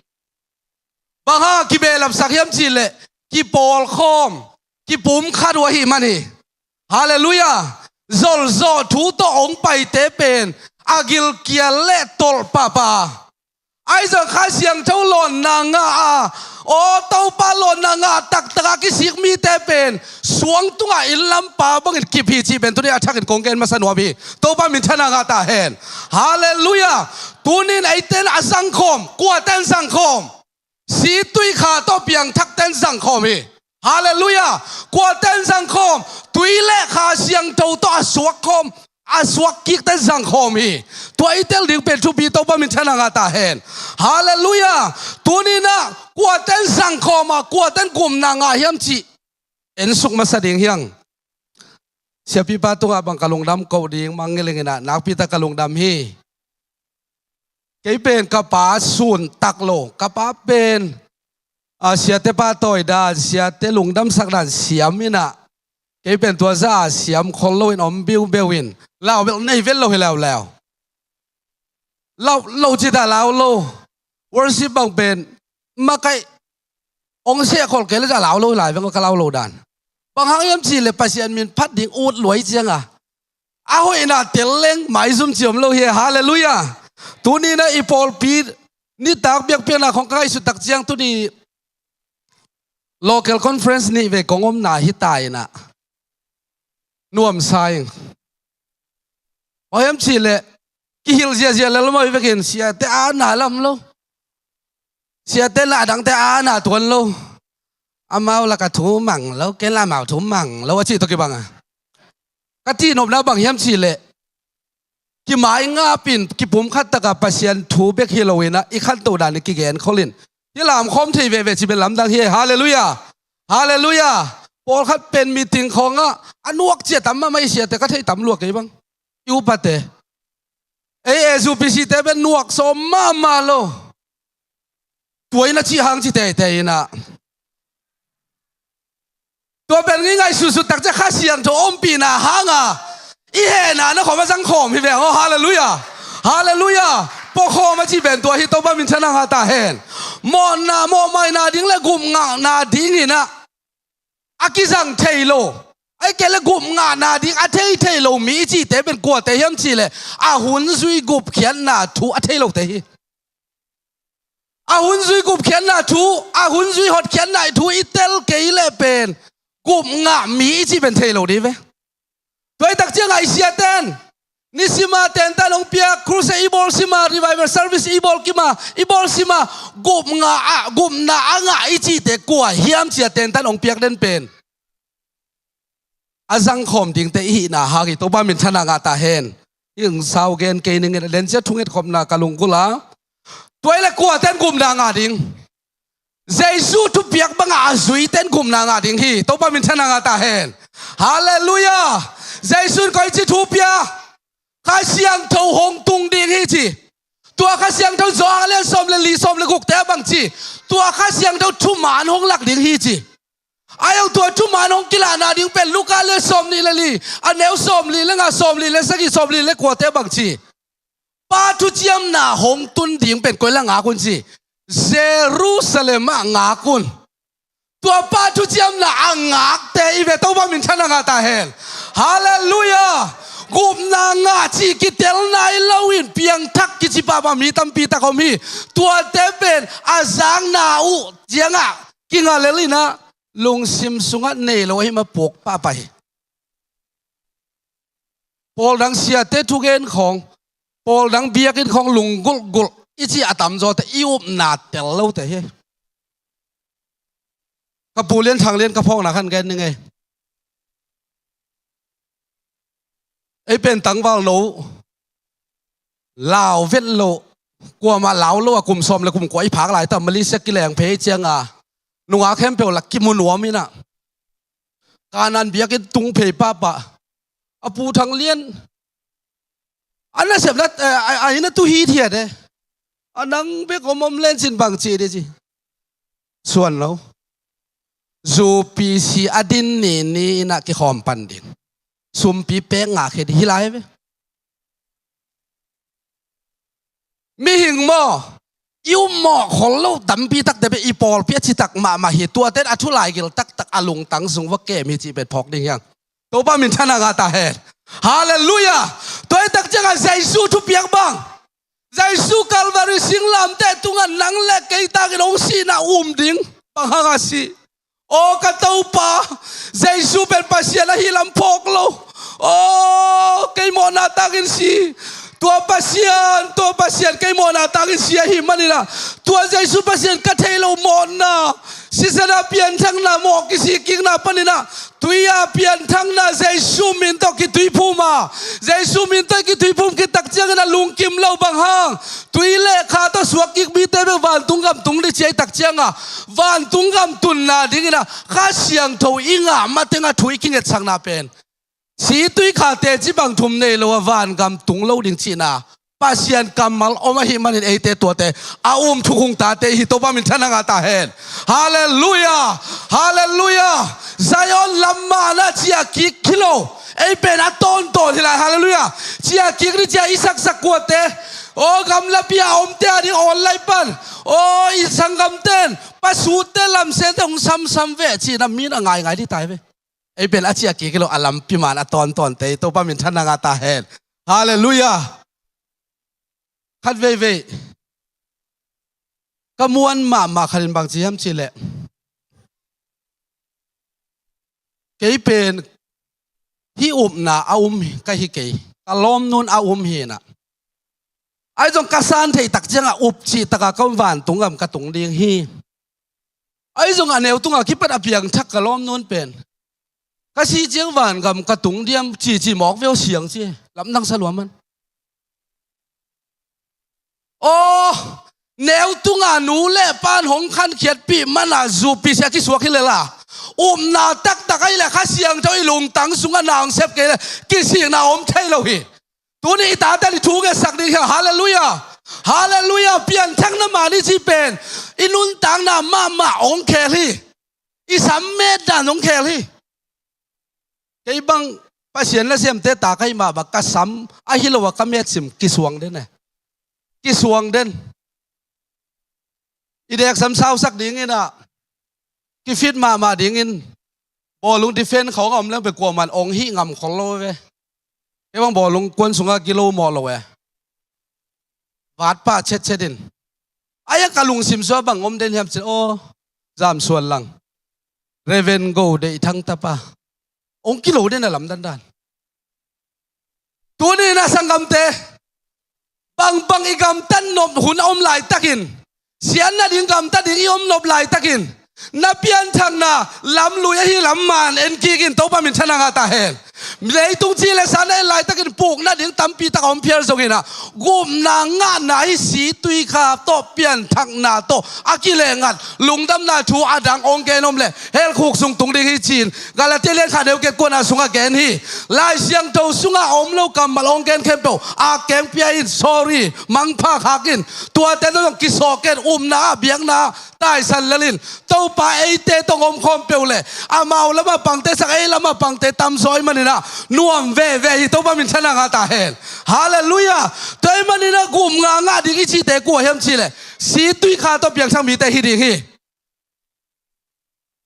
Bang hang kibehlapsak hiam cihleh, kipawlkhawm, kipumkhat uh ahih man hi. Halleluiah. Zolzawh thu tawh hong paite pen a gilkial le tolh pahpah. Ahi zong Kha Siangtho lawnna ngah a, aw Topa lawnna ngah taktak a kisik mite pen suang tungah inn lampa bangin kip hi cih pen tuni a thakin kong gen masa nuam hi. Topa minthanna ngah ta hen. Halleluiah. Tunin eite in a zangkhawm, kuate in zangkhawm? Situikha tawh piangthakte in zangkhawm hi. Halleluiah. Kuate in zangkhawm? Tui le Kha Siangtho tawh a suakkhawm, a suak kikte in zangkhawm hi. Tua i tel ding pen thupi, Topa minthanna ngah ta hen. Halleluiah. Tuninah kuate in zangkhawm a, kuate in gupna ngah hiam cih ensuk masa ding hi hang. Siapipa tungah bang ka lungdam koh ding mangngilh inah nakpi tak ka lungdam hi. Kei pen ka pa sun tak lo. Ka pa pen, a, siate pahtawi dan, siate lungdamsak dan siam inah, kei pen tua zah a siam khol loin om biubeu in, lau bel nei vet lo hi leuleu. Lau lo cih ta lau lo. Worship bang pen makaih hong seh khol kei le zah lau lo hi lai veng, ka lau lo dan. Bang hang hiam cihleh Pasian min phat ding ut luai cianga a hoihna tel leng maizum ci om lo hi. Halleluiah. Tuninah i pawlpi nitak biakpiakna khong ka ngaihsut tak ciang tuni local conference nih vei kong omna hi ta inah nuamsa ing. Bang hiam cihleh kihilh ziahziah lel mawh i vekin siate a na lam lo. Siate na dangte a na tuan lo. Amau laka thu mang lo, ken la amau thu mang lo a cih tawh kibang a. Ka cihnopna bang hiam cihleh, kimai ngapin kipumkhat taka Pasian thu bek hi loinah i khantoh dan i kigen kholin hih lamkhawm thei veve cih bel lamdang hi. Halleluiah. Halleluiah. Pawlkhat pen meeting khawngah a nuak cia tam mahmah i siate ka theih tam lua kei bang. I upate, ei S U P C te pen nuak sawm mahmah lo. Tua in a cih hang ci teitei inah, tua pen ngi ngaihsutsut tak ciah Kha Siangtho ompihna hanga i hehna na khawm a zangkhawm hi ve hang aw. Halleluiah. Halleluiah. Puakhawm a cih pen tua hi, Topa minthanna ngah ta hen. Mawhna, mawhmaina ding le gupngahna dingin ah a kizang thei lo, ahih kei le gupngahna ding a thei thei lo mi i cihte pen kuate hiam cih leh a hun zui gupkhiatna thu a thei lote hi. A hun zui gupkhiatna thu, a hun zui hotkhiatna thu i tel kei leh pen gupngah mi i cih pen thei lo ding ve. Tua i tak ciangah i siaten nisima tentan hong piak, crusade i bawl sima, revival service i bawl kima, i bawl sima, gupngah ah, gupna a ngah i cihte kua hiam ci-a tentan hong piak den pen a zangkhawm dingte i hihna hang hi, Topa minthanna ngah ta hen. Hih hong sau gen kei ning in, a lencia thunget khopna ka lunggulh a. Tua i le kuaten gupna ngah ding? Jesu thupiak bangah a zuiten gupna ngah ding hi, Topa minthanna ngah ta hen. Halleluiah. Jesu in koici thu pia? Kha Siangtho hong tung ding hi ci. Tua Kha Siangtho Johan a lian sawm le li, sawm le gukte ah bang ci? Tua Kha Siangtho thuman hong lak ding hi ci. A hong tua thuman hong kilahna ding pen Luka lian sawm nih le li, a neu sawm li le nga, sawm li le sagih, sawm li le kuate ah bang ci? Pa thuciamna hong tun ding pen koi lah ngak un ci? Jerusalem ah ngak un. Tua Pa thuciamna a ngakte i ve, Topa minthanna ngah ta hen. Halleluiah. Gupna ngah cih kitel nai loin piangthak kici pahpah mi tampi tak om hi. Tuate pen a zakna uh ciangah kinga lel in ah lungsim sungah nei lo ahih mah puak pahpah hi. Pawl dang siate thugen khawng, pawl dang biakinn khawng lunggulhgulh i cih a tamzawte i upna tel lote hi. Ka Pu Lian Thang Lian ka phawkna khan gen ning ei. Ei pen tangval no, lau vet lo, kuamah lau lo a kum sawm le kum kua i phak lai ta, Malaysia kileng phei cianga nungak khempeuh lah kimu nuam in ah, Kanan biakinn tung phei pahpah. A Pu Thang Lian a nasepna, eh, a, a inn a tu hithiat e. A nang bek om om len cin bang ci ding ci? Suan lo. Zu P C a din ni ni in ah kikhawm pan ding. Sumpi pek ngah khe ding hi lai ve. Mihing maw, i um mawh khol lo tampi takte pen i pawlpi a citak mahmah hi. Tuate in a thu laigil taktak a lungtang sung va kem hi cih pen phawk ding hi hang. Topa minthanna ngah ta hen. Halleluiah. Tua i tak ciangah Jesu thupiak bang? Jesu Calvary singlamteh tungah nang le kei takin hong sihna um ding. Bang hanga si? Aw ka Topa, Jesu pen Pasian ahi lam phawk lo. Aw, kei mawhna takin si. Tua Pasian, tua Pasian kei mawhna takin si ahih manin ah, tua Jesu Pasian ka thei lo mawhna, sisan a pianthakna, mawh kisih kikna panin ah tui a pianthakna Jesu min tawh kituiphum a, Jesu min tawh kituiphum khit tak ciangin a lungkim lo bang hang? Tui le kha tawh suak kik mite bek vantung gam tung ding ci a i tak cianga, vantung gam tunna dingin ah Kha Siangtho i ngah mateng a thu i kingetsakna pen si tui kha teci bang thum nei lo a vangam tung lo ding cihna Pasian kammal om ahih manin eite tuate a um thukhung tate i hi. Topa minthanna ngah ta hen. Halleluiah. Halleluiah. Zion lam man ah ciah kik hi lo. Ei pen a tawntawn hi lai. Halleluiah. Ciah kik ding ci a i saksak kuate, aw gamlapi a omte a ding online pan, aw i sanggamten pasutte lamsente hong samsam ve cihna mi in a ngaingai ding ta hi ve. Ei pen a ciah kik hi lo, a lampi man a tawntawnte i Topa minthanna ngah ta hen. Halleluiah. Khat veivei ka muan mahmah khat in bang ci hiam cih leh, kei pen hih upna a um ka hi kei, ka lawmnu in a um hi in ah, ahi zong ka san theih tak ciangah up cih takah ka um, vantung gam ka tung ding hi. Ahi zong a neu tungah kipat a piangthak ka lawmnu in pen, ka sih ciang vangam ka tung diam cici mawk ve aw siang ci, lamdang sa lua man. Aw, neu tunga nu le pan hong khankhiatpih mana zu P C a kisuak hi lel a, upna taktak ahih leh Kha Siangtho i lungtang sungah na hong sep kei leh kisikna om thei lo hi. Tuni i tate in i thu ngetsak ding hi hang. Halleluiah. Halleluiah. Pianthakna mani cih pen i nuntakna mahmah hong khel hi. I sam met dan hong khel hi. Kei bang Pasian nasemte ta ka hih mah bang ka sam ahi lo a ka metsim kisuang den e. Kisuang den. I deksam sausak dingin ah, kifit mahmah dingin, bawlung defend khawng a om leng pe kuaman ong hih ngam khol lo ve. Kei bang bawlung kuan sungah kilo mawh lo e. Vat pah chetchet in. Ai a ka lungsim sua bang om den hiam cin aw, zam suan lang. Reven go deih thang tapa. Ong kilo den a lamdandan. Tuni na sanggamte, bangbang i gamtat nop hun a om laitakin, siatna ding gamtat ding i om nop laitakin, na pianthakna lamlui ahi lam man en kikin Topa minthanna ngah ta hen. Leitung ci le sa na en laitakin pukna ding tampi tak a om phial zongin ah, gupna ngahna hi si tui kha tawh pianthakna tawh a kilengat lungdamna thu a dang ong gen om le hell khuk sung tung ding hi cin Galatia lian khat neu get kuana sungah gen hi. Lai Siangtho sungah a om lo kammal ong gen khempeuh a keng pia in, sorry, mangpha khak in, tuate tawh zong kisawk in, upna ah, biakna ah taisan lel in, Topa eite tawh om khawm peuh le amau lamah pangte sang ei lamah pangte tamzaw i manin ah nuam veve hi. Topa minthanna ngah ta hen. Halleluiah. Tua i manin ah gupna ngah ding i cihte kua hiam cih le si tui kha tawh piangthak mite hi ding hi.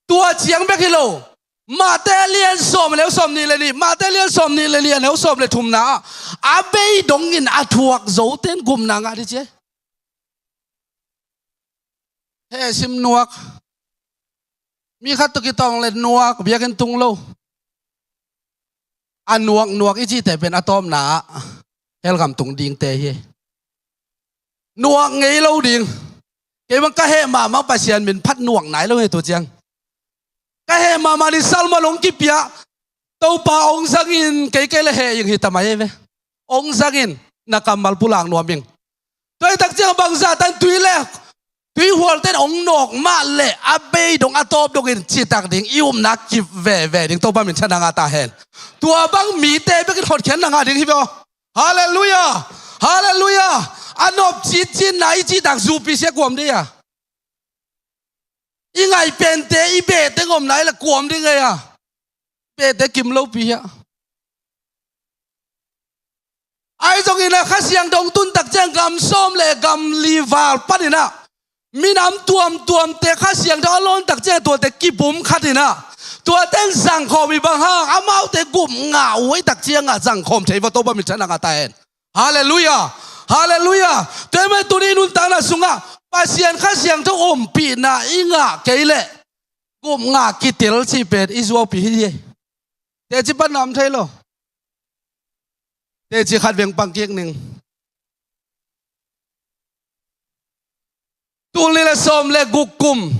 Tua ciang bek hi lo. Mate lian sawm le sawm nih le nih, Mate lian sawm nih le nih, a neu sawm le thumna ah a bei dongin a thuak zoten gupna ngah ding ci. He sim nuak. Mi khat tawh kitawng le nuak, biakinn tung lo. A nuak nuak i cihte pen a tawpna ah hell gam tung dingte hi. Nuak ngei lo ding. Kei bang ka heh mahmah Pasian min phat nuak nai lo hi tu ciang. Ka heh mahmah ni salmon ong kipia. Topa ong zangin kei kei le heh ing hi ta mai ve. Ong zangin na kammal pulak nuam ing. Tua i tak ciang bangzah tan tui le tui hualten ong nawk mah le a bei dong a tawp dongin citak ding i upna kip veve ding Topa minthanna ngah ta hen. Tua bang mite bekin hotkhiatna ngah ding hi ve aw. Halleluiah. Halleluiah. A nop citcin na i citak zupi sia kuam ding a. I ngaih pente i behte ngom nai le kuam ding ei a. Behte kim lopi hiah. Ai zongin a Kha Siangtho tun tak ciang gam sawm le gam li val panin ah minam tuamtuamte Kha Siangtho a lawn tak ciang tuate kipum khatin ah tuate in zangkhawm i bang hang amaute gup ngah uh ei tak ciangah zangkhawm thei va Topa minthanna ngah ta hen. Halleluiah. Halleluiah. Tua i mah tuni nuntakna sungah Pasian Kha Siangtho umpihna i ngah kei leh gup ngah kitel cih pen i zuaupi hi. Teci pan nam thei lo. Teci khat veng pang kik ning. Tul nih le sawm le guk kum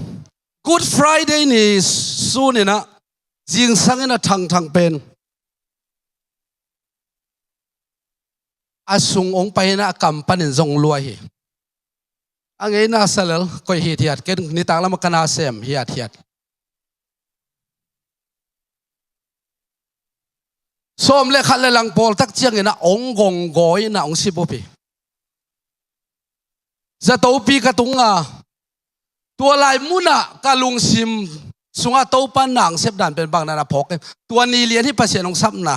Good Friday ni sunin ah zingsangin a thangthang pen a sung ong pai in ah a kam panin zong luai hi. A ngeina sa lel koih hithiat, ken nitak lamah ka na sem hithiat. Sawm le khat le lang pawl tak ciangin ah ong gonggawi in ah ong sibup hi. Zatopi ka tunga tua lai munah ka lungsim sungah Topa nang sepdan pen bang na na phawk em? Tua ni lian hi Pasian ong sapna.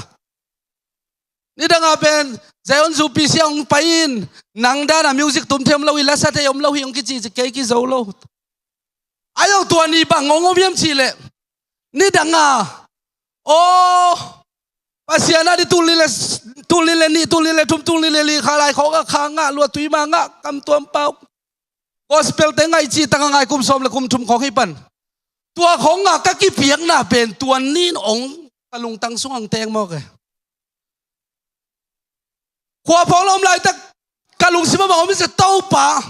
Nidanga pen Zion zupi sia ong pai in nang dana music tum thei om lo hi, lasa thei om lo hi ong kici ci kei kizo lo. Ai ong tua ni bang ong om hiam cih leh nidanga aw Pasian a di tul nih le tul nih le nih, tul nih le thum, tul nih le li kha lai khawng a kha ngah lua tui ma ngah kam tuam pau. Gospel te ngaih cih tak a ngai kum sawm le kum thum khawng hi pan. Tua khawng ngah ka kipiakna pen tua nin ong ka lungtang sung ang teng mawk e. Khua phawng la om laitak ka lungsim a bang om i sia Topa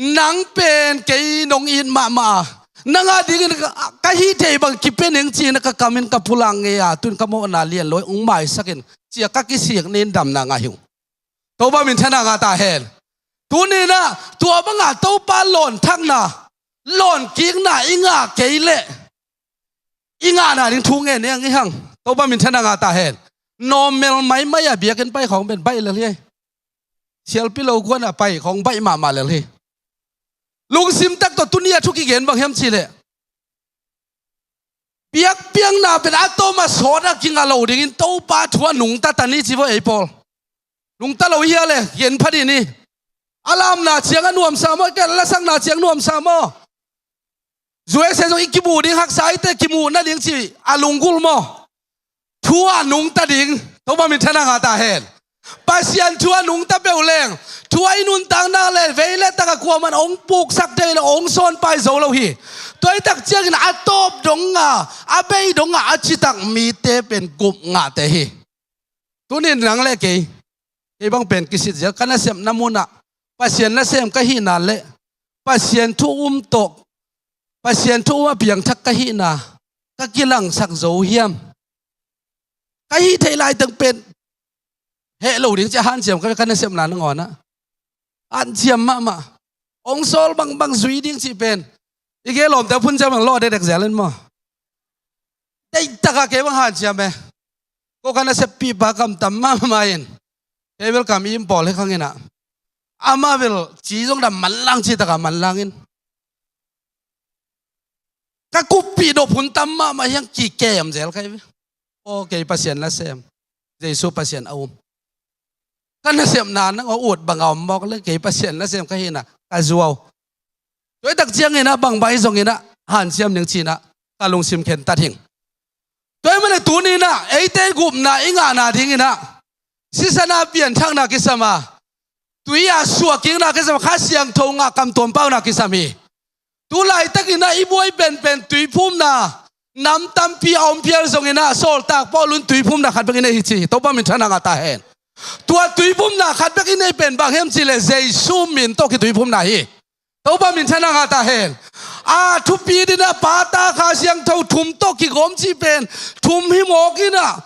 nang pen kei nong it mahmah a nang a dingin ka hih thei bang kipia ning ci-in ka kamin ka pulak ngei a tun ka mawhna lian lo ong maisakin cia ka kisik nin damna ngah hi ung. Topa minthanna ngah ta hen. Tuninah tua banga Topa lawnthakna lawnkikna i ngah kei leh i ngahna ding thu ngen eng i hang. Topa minthanna ngah ta hen. Normal maimai a biakinn pai khawng pen baih lel hi. Sialpi lo kuan a pai khawng baih mahmah lel hi. Lungsim tak tawh tuni a thu kigen bang hiam cih leh Biakpiakna pen a tawm a sawt a kinga lo dingin Topa thu a nungta ta ni ci vo ei pawl. Nungta lo hi a le gen pha dih ni. A lamna ciang a nuamsa maw, i ken lasakna ciang nuamsa maw? Zuese zong i kimuh ding haksa i te kimuh nading ci a lunggulh maw? Thu a nungta ding Topa minthanna ngah ta hen. Pasian thu a nungta peuh leng thu a i nuntakna le vei le taka kuaman ong puksak thei le ong sawnpai zo lo hi. Tua i tak ciangin a tawp donga a bei donga a citak mite pen gup ngahte hi. Tunin nang le kei, kei bang pen kisit zial ka nasepna munah Pasian nasem ka hihna le Pasian thu um tawh, Pasian thu um a piangthak ka hihna ka kilangsak zo hiam? Ka hih theih laiteng pen heh lo ding ci a hanciam ka, ka nasepna nangawnah hanciam mahmah. Ong sawl bangbang zui ding cih pen i ke lawmte phun ciam ang lawh dekdek zel in maw? Deihtaka kei bang hanciam e. Ko ka naseppihpa kamtam mahmah in kei bel kam im pawl hi khanginah amah bel ci zong dam manlang citaka manlang in ka kuppih dop hun tam mahmah hiang kikem zel kai ve. Aw kei Pasian nasem, Jesu Pasian a um. Ka nasepna nang aw ut banga om mawk le kei Pasian nasem ka hihna ka zuau. Tua i tak cianginah bangbang hi zonginah hanciam ning cinah ka lungsim khen tat hing. Tua i mane tuninah eite gupna i ngahna dinginah sisana pianthakna kisama, tui a suahkikna kisama, Kha Siangtho ngah kamtuam pauna kisam hi. Tu laitakinah i buai penpen tuiphumna nam tampi a om phial zonginah Sawltak Paul un tuiphumna khat bek i nei hi ci hi. Topa minthanna ngah ta hen. Tua tuiphumna khat bek i nei pen bang hiam cihleh Jesu min tawh kituiphumna hi. Topa minthanna ngah ta hen. A thupi dinah Pa, Ta, Kha Siangtho thum tawh kigawm cih pen thum hi mawk inah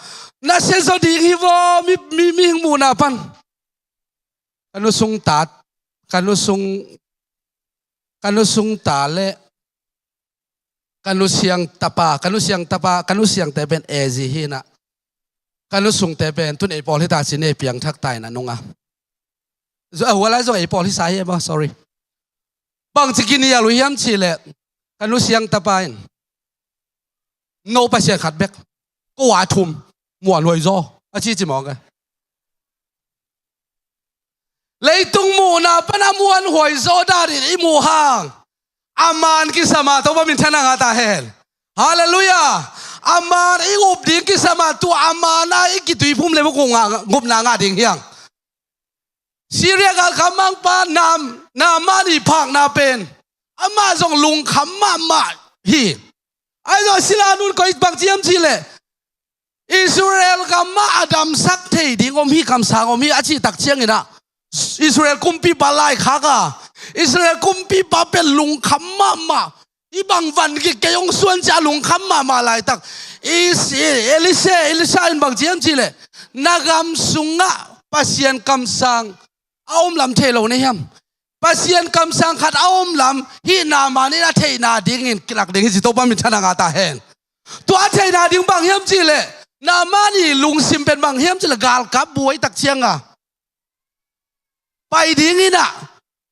na siazaw ding hi vaw mi, mi, mihing muhna pan. Ka nusung ta, ka nusung, ka nusung ta le ka nusiang tapa, ka nusiang tapa, ka nusiangte pen ezi hinah ka nusungte pen tun ei pawl hita ci ne piangthak ta inah nunga. Zu-, a, hualai zong ei pawl hisa hi e maw, sorry. Bangci kinial uh hiam cihleh ka nusiang tapa in no Pasian khat bek, ko a thum, muanhuai zaw a cici mawk e. Leitung muhna pana muanhuai zaw danin i muh hang a man kisama Topa minthanna ngah ta hen. Halleluiah. A man i up ding kisama tua a mana i kituiphum le gupna ngah ding hiang. Syria galkap mangpa Nam, Naaman i phakna pen amah zong lungkham mahmah hi. Ahi zong a sila nun koi bangci hiam cihleh Israel gamah a damsak thei ding om hi, kamsang om hi a cih tak cianginah Israel kumpipa laikhak a, Israel kumpipa pen lungkham mahmah, i bang van kik kei hong suan cia lungkham mahmah laitak i, i, Elisha, Elisha in bangci hiam cihleh na gam sungah Pasian kamsang a om lam thei lo na hiam? Pasian kamsang khat a om lam hih Naaman in a theihna dingin kilak ding hi ci Topa minthanna ngah ta hen. Tua a theihna ding bang hiam cihleh Naaman i lungsim pen bang hiam cihleh galkap buai tak cianga pai dinginah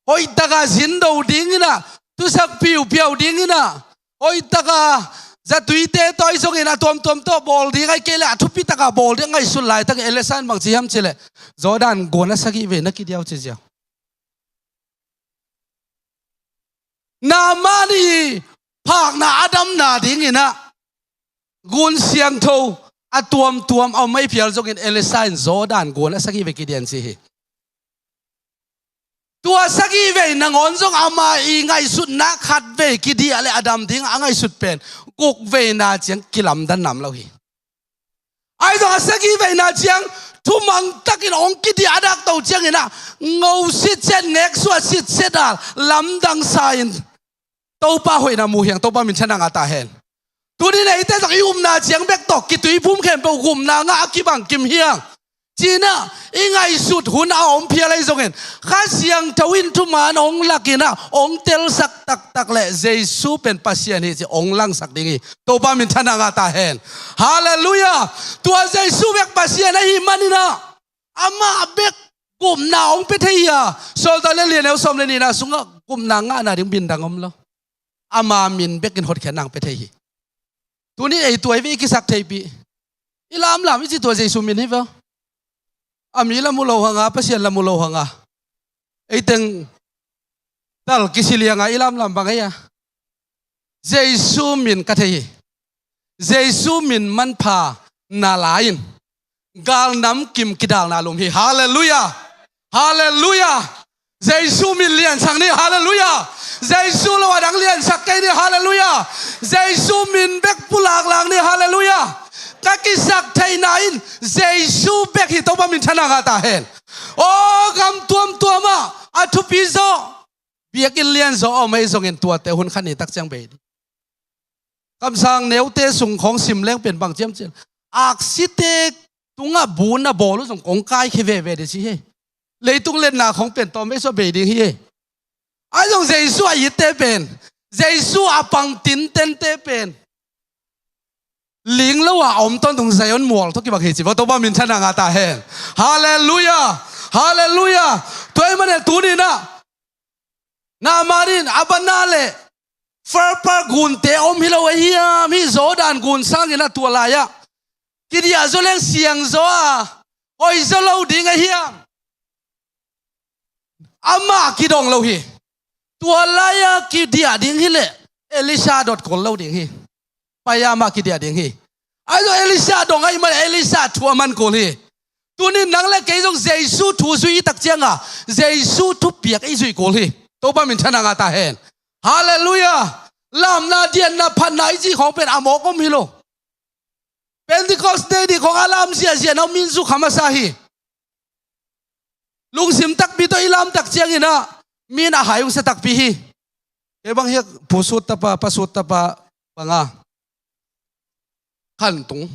hoihtaka zindo dinginah tusak piupiau dinginah hoihtaka zatuite tawi zongin a tuamtuam tawh bawl ding ahi kei le a thupitaka bawl ding ngaihsut laitakin Elisha in bangci hiam cihleh Jordan guan a sagih vei na kidiau ci ziau. Naaman i phakna a damna dinginah gun siangtho a tuamtuam a om ahi phial zongin Elisha in Jordan guan a sagih vei kidian ci hi. Tua sagih vei nangawn zong ama i ngaihsutna khat vei kidiah le a dam ding a ngaihsut pen guk veina ciang kilamdan nam lo hi. Ahi zong a sagih veina ciang thumang takin hong kidiah a dakto cianginah ngo sitset, neksuah sitset a lamdang sa-in Topa hoihna muh hiang, Topa minthanna ngah ta hen. Tuni neite zong i upna ciang bek tawh kituiphum khempeuh gupna ngah a kibang kim hiang. Cinah i ngaihsut hun a om phial ahi zongin Kha Siangtho in thuman hong lakinah hong telsak taktak le Jesu pen Pasian hi ci hong langsak ding hi. Topa minthanna ngah ta hen. Halleluiah. Tua Jesu bek Pasian ahi maninah amah bek gupna hong pia thei hi a, Sawltak le lianeu sawm le nihna sungah gupna ngahna ding bindang om lo. Ama min bekin hotkhiatna hong pia thei hi. Tuni ei tua i ve i kisak theipih. I lamlam i ci tua Jesu min hi ve. A mi la mu lo hanga, Pasian la mu lo hanga. Ei teng tal kisilianga i lamlam bang ei a. Jesu min ka thei hi. Jesu min manpha na la in galnam kim kidalna lum hi. Halleluiah. Halleluiah. Jesu min liansak ni. Halleluiah. Jesu lo a dang liansak kei ni. Halleluiah. Jesu min bek pulak lang ni. Halleluiah. Ka kisak theihna in Jesu bek hi. Topa min thana ngah ta hen. O gam tuamtuam ah a thupi zawh biakinn lian zawh a om ahi zongin tuate hun khat ni tak ciang bei ding. Kamsang neute sung khawng sim leng pen bang ciamciam aksite tungah bu na bawl uh zong kong kaikhia veve ding ci hi. Leitung letna khawng pen tawm ei sua bei ding hi. Ahi zong Jesu a itte pen, Jesu a pang tintente pen ling lo a om tawntung Zion mual tawh kibang hi ci va. Topa min thana ngah ta hen. Halleluiah. Halleluiah. Tua ahih manin tuninah Naaman in a banah le Farpar gunte om hi lo ahi hiam? Hih Jordan gun sangin a tua lai-ah kidiah zaw leng siang zaw a hoi zaw lo ding ahi hiam? Amah kidong lo hi. Tua lai-ah kidiah ding hileh Elisha dot kol lo ding hi. Pai-a amah kidiah ding hi. Ahi zong Elisha dong ahih man Elisha thu a man kul hi. Tunin nang le kei zong Jesu thu zui i tak cianga Jesu thupiak i zuih kul hi. Topa min thana ngah ta hen. Halleluiah. Lamna, dianna, phatna i cih khawng pen a mawk om hi lo. Pentecost Day dih khawng a lam ziahziah na om in zu kha masa hi. Lungsim takpi tawh i lam tak cianginah mi in a hai ung sa takpi hi. Kei bang hiak pu sut tapa, pa sut tapa banga khantung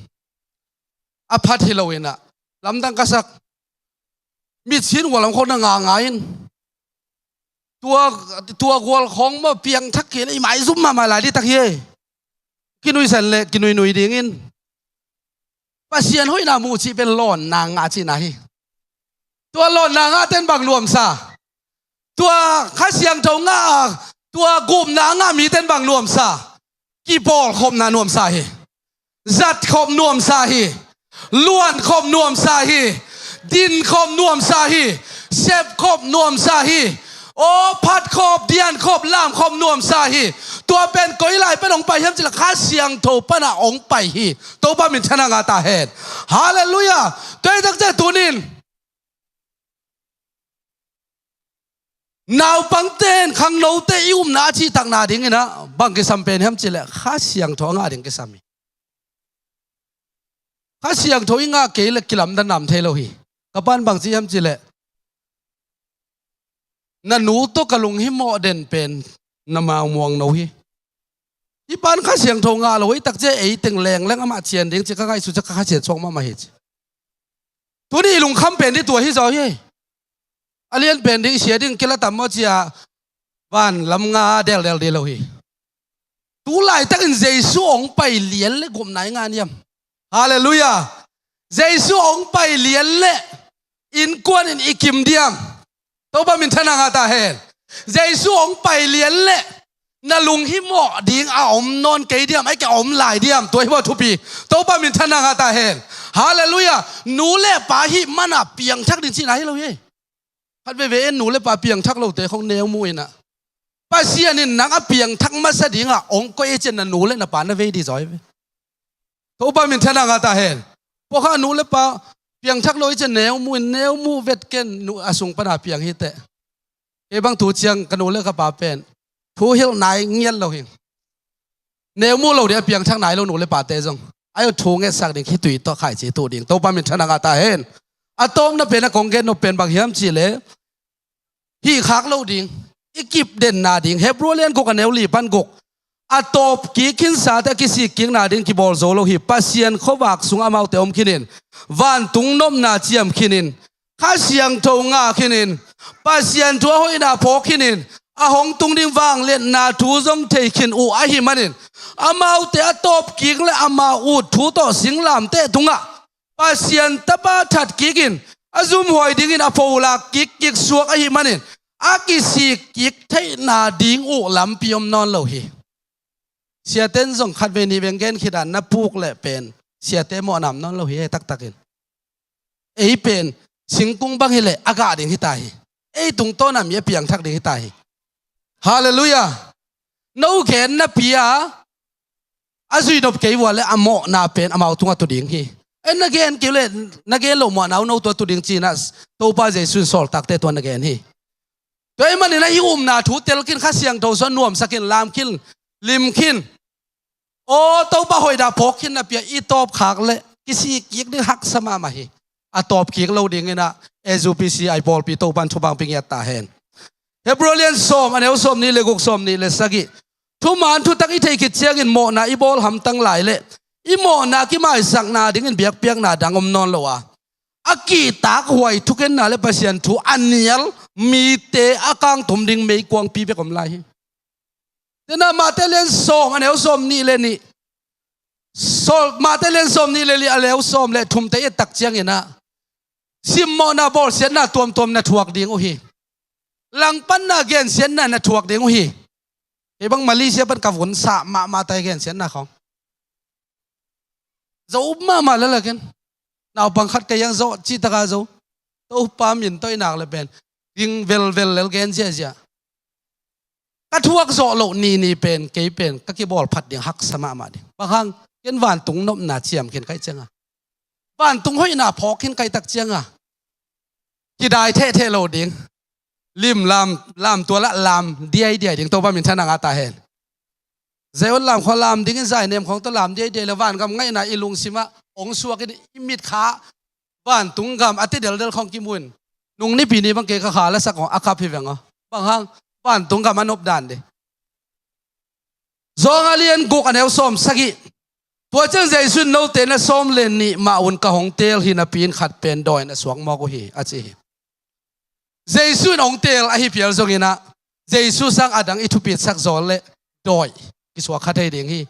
a phat hi loinah lamdang ka sak. Mitsin hualam khawng na nganga in tua, tua gual khawng maw piangthak kei le i maizum mahmah lai dih tak hi. Kinuisan le kinuinui dingin Pasian hoihna muh cih pen lawnna ngah cihna hi. Tua lawnna ngah ten bang nuamsa? Tua Kha Siangtho ngah a tua gupna a ngah mi ten bang nuamsa? Kipawlkhopna nuamsa hi. Zatkhop nuamsa hi. Luankhop nuamsa hi. Dinkhop nuamsa hi. Sepkhop nuamsa hi. Aw, phatkhop, diankhop, lamkhop nuamsa hi. Tua pen koi lai pan hong pai hiam cih leh Kha Siangtho panah hong pai hi. Topa min thana ngah ta hen. Halleluiah. Tua hi tak ciang tunin naupangte in khangnote i upna a cihtakna dinginah bang kisam pen hiam cih leh Kha Siangtho a ngah ding kisam hi. Kha Siangtho i ngah kei le kilamdang nam thei lo hi. Ka pan bang ci hiam cih leh na nu tawh ka lunghimawh den pen na mau muang no hi. Hih pan Kha Siangtho ngah lo hi tak ciang ei teng lengleng amah cian ding ci ka ngaihsut ciang ka kha cian suak mahmah hi ci. Tuni i lungkham pen dih tua hi zaw hi. A lian pen ding sia ding kila tam maw cia van lam nga deldel dih lo hi. Tu laitakin Jesu hong pai lian le gupna i ngah niam? Halleluiah. Jesu hong pai lian le innkuan in i kim diam? Topa min thana ngah ta hen. Jesu hong pai lian le na lunghimawh ding a om nawn kei diam? Ai kei a om lai diam? Tua hi maw thupi. Topa min thana ngah ta hen. Halleluiah. Nu le pa hih mana piangthak ding cihna hi lo hi. Khat veve en nu le pa piangthak lote khong neu mu inah Pasian in nang a piangthak masa dingah hong koih i cian na nu le na pa na vei dih zaw hi ve. Topa min thana ngah ta hen. Puakha nu le pa piangthak lo i cian neu mu in neu mu vet ken nu a sung pana piang hi teh. Kei bang tu ciang ka nu le ka pa pen thu hilh nai ngiat lo hi. Neu mu lo ding a piangthak nai lo nu le pate zong ai uh thu ngetsak ding khitui tawh khaici tuh ding. Topa min thana ngah ta hen. A tawpna pen a kong gen nop pen bang hiam cih leh hih khak lo ding, i kip denna ding. Hebru lian guk a neu li pan guk. A tawp kik khin sate a kisik kikna ding kibawl zo lo hi. Pasian khuavak sung amaute om khinin vantung nopna ciam khinin Kha Siangtho ngah khinin Pasian thu a hoihna phawk khinin a hong tung ding vangliatna thu zong thei khin uh ahih manin amaute a tawp kik le amau ut thu tawh singlamteh tungah Pasian tapa that kikin a zumhuai dingin a pholak kikkik suak ahih manin a kisik kik theihna ding uh lampi om nawn lo hi. Siaten zong khatvei nihvei gen khit a na puk leh pen siate mawhna om nawn lo hi e, taktakin. Ei pen singkung bang hileh a gah ding hita hi. Ei tungtawn a mi a piangthak ding hita hi. Halleluiah. No gen napi a a zuinop kei uh a leh a mawhna pen amau tungah tu ding hi. E, na gen kei uh leh na gen loh mawhna uh no tungah tu ding ci-in ah Topa Jesu in sawltakte tungah na gen hi. Tua ahih manin ah i upna thu tel khin, Kha Siangtho sung nuamsa khin, lam khin, lim khin. Aw, Topa hoihna phawk khin napi a i tawpkhak leh kisik kik ding haksa mahmah hi. A tawp kik lo dingin ah S U P C I pawlpi Topa in thupha hong pia ngiat ta hen. Hebru lian sawm, a neu sawmnih leh guk, sawmnih leh sagih. Thuman thutak i theih khit ciangin mawhna i bawl hamtang lai leh i mawhna kimaisakna dingin biakpiakna dang om nawn lo a, a kihtakhuai thugenna leh Pasian thu a nial mite a kangtum ding meikuangpi bek om lai hi. Tua ahih manin Mate lian sawm, a neu sawmnih leh nih. Sawl, Mate lian sawmnih leh nih, a neu sawm leh thumte i et tak ciangin ah simmawhna bawlsiatna tuamtuam na thuak ding uh hi. Langpanna gensiatna na thuak ding uh hi. Kei bang Malaysia pan ka vun sa mahmah ta hi gensiatna khawng. Zo mahmah lel a ken. Naupang khat ka hiang zo, cih tak a zo. Topa min tawh i nak leh pen ding velvel lel gen ziahziah. Ka thuak zawh loh nini pen, kei pen ka kibawl phat ding haksa mahmah ding. Bang hang, ken vantung nopna ciam khin ka hih ciang a, vantung hoihna phawk khin ka hih tak ciang a, kidai thehtheh lo ding. Lim lam, lam tual ah lam diaidiai ding, Topa min thang a ta hen. Zion lam khua lam dingin zainem khawng tawh lam diaidiai leh vangam ngaihna i lungsim ah hong suak in i mitkha vantung gam a ti deldel khawng kimu in, nung nipi ni bang kei ka kha la sak aw, a khap hi veng aw. Bang hang, vantung gam a nop dan ding. Johan a lian guk, a neu sawm sagih. Tua ciang Jesu in, "Note na sawm leh nih mah un ka hong teel hi napi in khat pen dawi na suak mawk uh hi," a ci hi. Jesu in hong teel ahi phial zongin ah, Jesu sang a dang i thupitsak zaw leh dawi kisuak kha thei ding hi.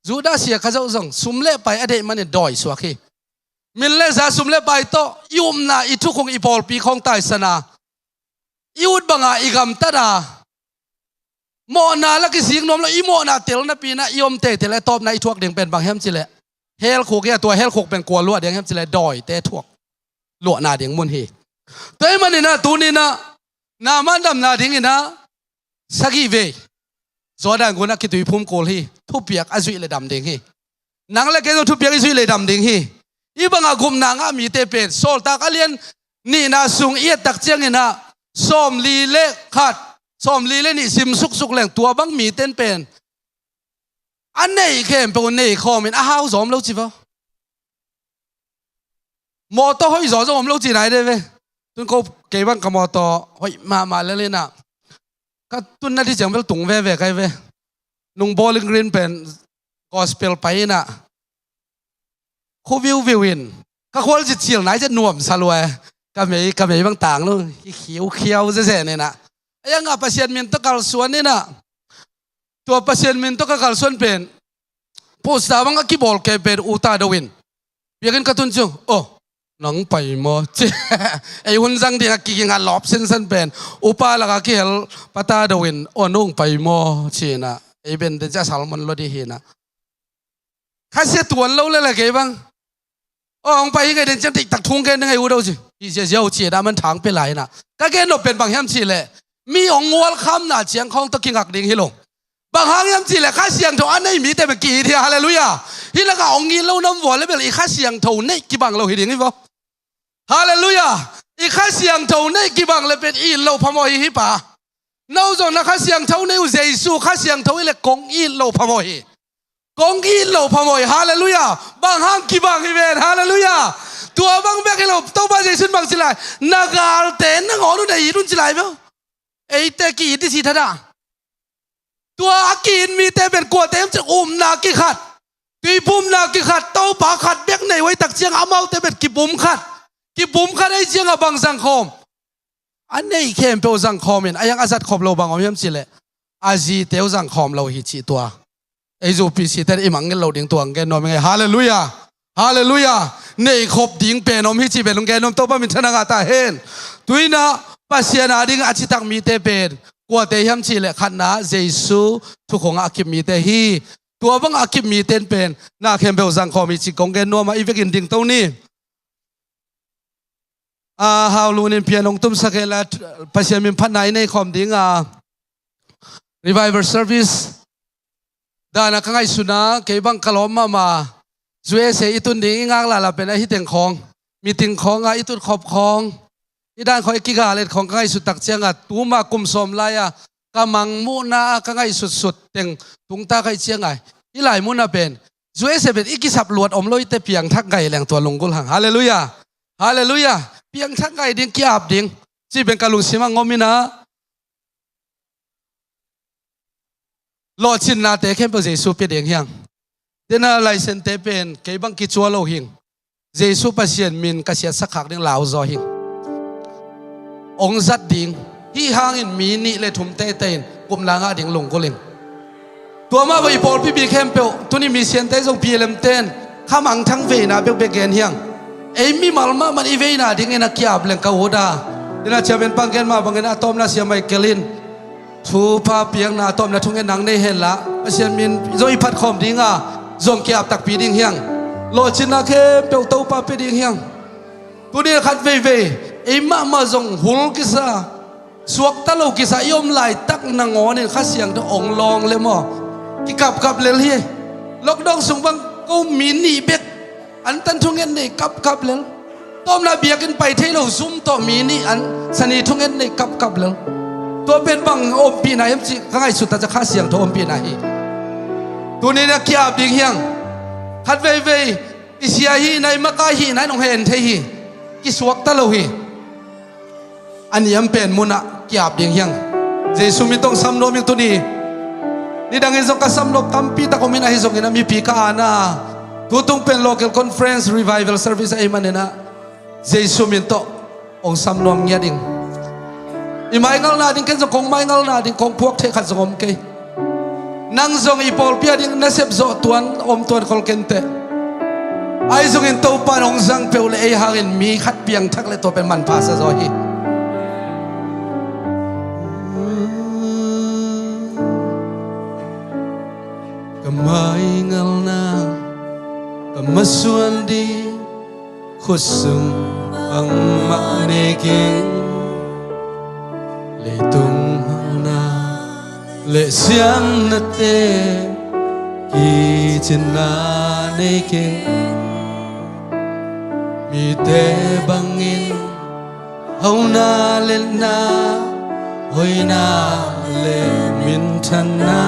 Judas sia kha zoh zong sum leh pai a deih manin dawi suak hi. Min leh za, sum leh pai tawh i upna, i thukhun, i pawlpi khawng taisan a, i ut bang a i gamtat a, mawhna la kisik nuam lo, i mawhna tel napi in ah i om teitei leh a tawpna i thuak ding pen bang hiam cih leh, hell khuk hi a, tua hell khuk pen kua luah ding hiam cih leh dawite thuak, luahna ding mun hi. Tua ahih manin ah tuni in ah Naaman damna dingin ah sagih vei Jordan gun ah kituiphum kul hi. Thupiak a zuih leh dam ding hi. Nang leh kei zong thupiak i zuih leh dam ding hi. Hih bang a gupna ngah mite pen, Sawltak a lian nihna sung i et tak ciangin ah, sawmli leh khat, sawmli leh nih sim suksuk leng, tua bang mite pen a neih khempeuh nei khawm in a hau zaw om lo ci vo. Mawtaw hoih zaw zong om lo ci nai dei ve. Tun ko kei bang ka mawtaw hoih mahmah lel in ah, ka tunna ding ciang bel tung veve ka hi ve. Nung Bowling Green pen gospel pai in ah, khu viuviu in, ka khualzin cil nai zet, nuamsa lua e. Ka mei, ka mei bang tang lo, hi khiukhiau zezen in ah, a iang a Pasian min tawh kalsuan in ah, tua Pasian min tawh ka kalsuan pen, poster bang a kibawl kei pen uta do in, biakinn ka tun ciang, "Aw, nang pai maw?" ci. Ei hun zang ding a kiging a lawp sinsen pen, upa lak a kihel pata do in, "Aw, nong pai maw?" ci in ah, ei ben den ciang salmon lo ding hi in ah, khasia tuan lo lel a kei bang. "Aw, hong pai hi," ngai den ciang, tiktak thu hong gen ding a hi uh do ci. Hi ziazia uh ci a, dah man thang pia lai in ah. Ka gen nop pen bang hiam cih leh, mi hong welcome-na ciang khawng tawh kingak ding hi lo. Bang hang hiam cih leh Kha Siangtho a nei mite pen ki-it hi. Halleluiah. Hih lak ah hong it lo na om vua leh bel i Kha Siangtho neih kibang lo hi ding hi vo. Halleluiah. I Kha Siangtho neih kibang leh pen it loh phamawh hi, hi pa. No zong na Kha Siangtho nei uh, Jesu Kha Siangtho hi leh kong it loh phamawh hi. Kong it loh phamawh hi. Halleluiah. Bang hang, kibang hi ven. Halleluiah. Tua bang bek hi lo, Topa Jesu in bang ci lai? Na galte nangawn uh na it un ci lai ve. Eite ki-it i cih thadah. Tua a ki-it mite pen kuate hiam cih leh, upna kikhat, tuiphumna kikhat, Topa khat bek nei uh ahih tak ciang amaute pen kipumkhat, kipumkhat ahih ciang a bang zangkhawm? A neih khempeuh zangkhawm in, a iang a zat khop lo bang om hiam cih leh, a zite uh zangkhawm lo hi cih tua. Ei zu P C ten i mangngilh loh ding tua hong gen nuam ing ei. Halleluiah. Halleluiah. Neih khop ding pen om hi cih pen hong gen nuam, Topa min thang a ngah ta hen. Tu in ah Pasian a ding a citak mite pen kuate hiam cih leh, khatna, Jesu thukhun ah a kip mite hi. Tua bang a kip mite in pen na khempeuh zangkhawm hi cih kong gen nuam a, i vekin dingto ni. A, Hau Lun in pian hong tumsak hen la, Pasian min phatna i nei khawm ding a, revival service dan a ka ngaihsutna, kei bang ka lawm mahmah. U S A i tun ding i ngak lala pen a hi teng khawng, meeting khawng a i tut khop khawng, i dan khawng i kigal et khawng ka ngaihsut tak ciang a, tuma kum sawm lai a ka mangmuhna a ka ngaihsutsut teng tungta ka hih ciang a, i lai mun a pen U S A pen i kisap luat om lo, i te piangthak ngai leng tua lunggulh hang. Halleluiah. Halleluiah. Piangthak ngai ding, ki-ap ding, ci pen ka lungsim ah ngom in a, lawhcinnate khempeuh Jesu pia ding hiang. Tena laisente pen kei bang kicua lo hing. Jesu Pasian min ka siatsak khak ding lau zaw hing. Ong zat ding. Hih hangin mi nih le thum teitei in gupna ngah ding lunggulh ing. Tua mah bang i pawlpi mi khempeuh, tuni mi siante zong P L M ten khamangthang veina bekbek gen hiang. Ei mimal mahmah i veina dingin a ki-ap leng ka ut a. Tena chairman pang gen mah bangin a tawpna sia Michael in thupha piakna tawpna thungetna nei hen la, Pasian min zong i phat khawm ding a, zong ki-ap takpi ding hiang. Lawhcinna khempeuh Topa pia ding hiang. Tuni khat veivei ei mahmah zong hul kisa, suakta lo kisa i om laitak nangawn in Kha Siangtho ong lawng le maw, kikapkap lel hi. Lockdown sung bang ko mi nih bek antan thunget nei kapkap lel. Tawpna biakinn pai thei lo Zoom tawh mi nih an sani thunget nei kapkap lel. Tua pen bang ompihna hiam cih ka ngaihsut tak ciang Kha Siangtho ompihna hi. Tuni na ki-ap ding hiang. Khat veivei i sia hihna, i makai hihna in hong hen thei hi. Kisuakta lo hi. A niam pen munah ki-ap ding hiang. Jesu min tawh sam nuam ing tuni. Nidangin zong ka sam nuam tampi tak om in, ahi zongin a mipi ka ana, tutung pen local conference revival service ahih manin a, Jesu min tawh hong sam nuam ngiat ing. I maingalna ding, ken zong kong maingalna ding, kong puak theih khat zong om kei. Nang zong i pawlpi a ding nasep zawh tuan, om tuan khol kenteh. Ahi zongin Topa in hong zang peuh le ei hangin mi khat piangthak le tua pen manpha sa zaw hi. Ka maingalna, ka masuan ding, khutsung bangmah nei keng. Leitung hauhna le siamnate, kicinna nei keng. Mite bangin hauhna le na, hoihna le minthanna,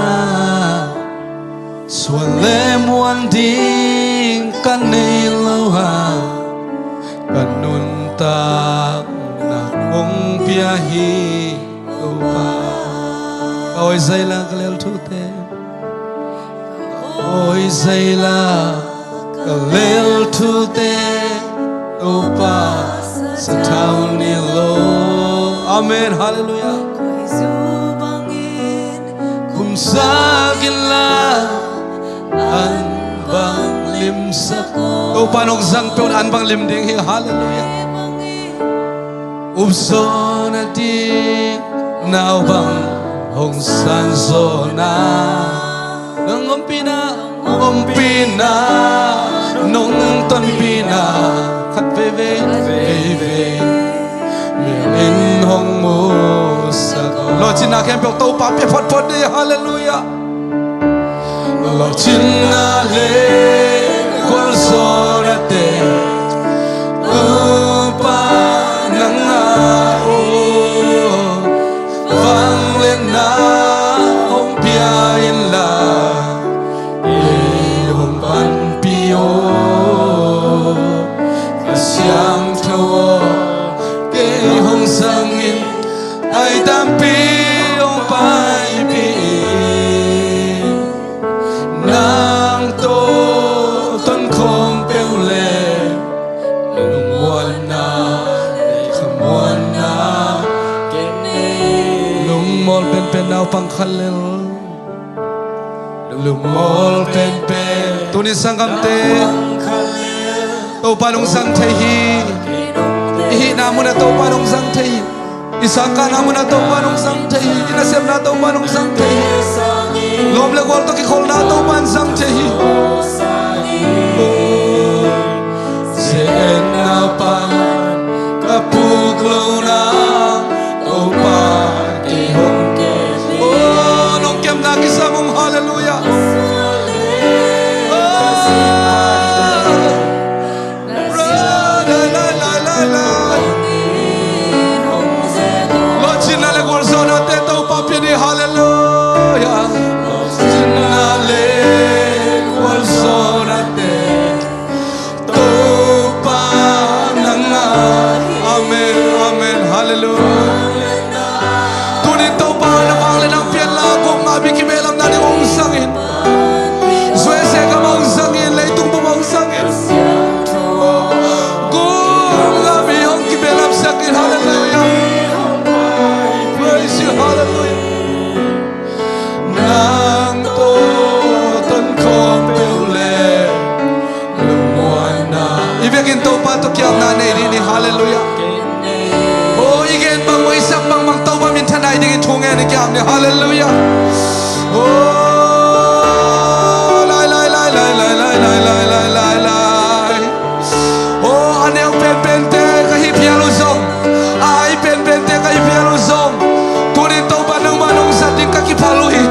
suan le muan ding ka nei lo a, ka nuntakna kong pia hi Topa. Ka awi zaila ka lel thute, awi zaila ka lel thute, Topa sathau ni lo. Amen. Halleluiah. Kumsak inla an bang limsak. Topa in hong zang peuh an bang lim ding hi. Halleluiah. Upzawhna ding naupang hong sanzawhna, nong ompihna, ompihna, nong tonpihna khat veivei, veivei, mi in hong musak. Lawhcinna khempeuh Topa pia photphot ni. Halleluiah. Lawhcinna le gualzawhnate Topa nang a, o, vangliatna hong pia inla, ei hong panpih o. Kha Siangtho aw, kei hong zang in, ai tampi hong paipih in. Nang tawh tonkhawm peuh le lungmuanna le khamuanna, lungmawl penpen naupang khat lel. Lungmawl penpen. Tuni sanggamte, Topa in hong zang thei hi. I hihna munah Topa in hong zang thei hi. I sangkahna munah Topa in hong zang thei hi. I nasepna Topa in hong zang thei hi. Lawm le gual tawh kikholhna Topa'n zang thei hi. Ze-etna pan ka puk lo nang, Topa kei hong kem hi. Oh, nong kemna kisam ung, halleluiah. Oh. Lawhcinna le gualzawnate Topa pia ni, halleluiah. Lawhcinna le gualzawnate Topa nang a. Amen, amen, halleluiah. Tunin Topa na vanglian nang pianla, gupna, mi kibehlapna ding hong zang in. Zuese gam ah hong zang in, leitung bup ah hong zang in. Gupna mi hong kibehlapsak in, halleluiah. Praise you, halleluiah. Nang tawh tonkhawm peuh le lungmuanna. I biakinn Topa tawh kiapna nei dih ni, halleluiah. Oh, i gen bangmah, i sak bangmah, Topa minthanna i dingin thu ngen i kiap ni, halleluiah. Oh, lai, lai, lai. Oh, a neu penpente ka hi phial uh zong, a ai penpente ka hi phial uh zong, tunin Topa nangmah nong zat ding ka kiphal uh hi.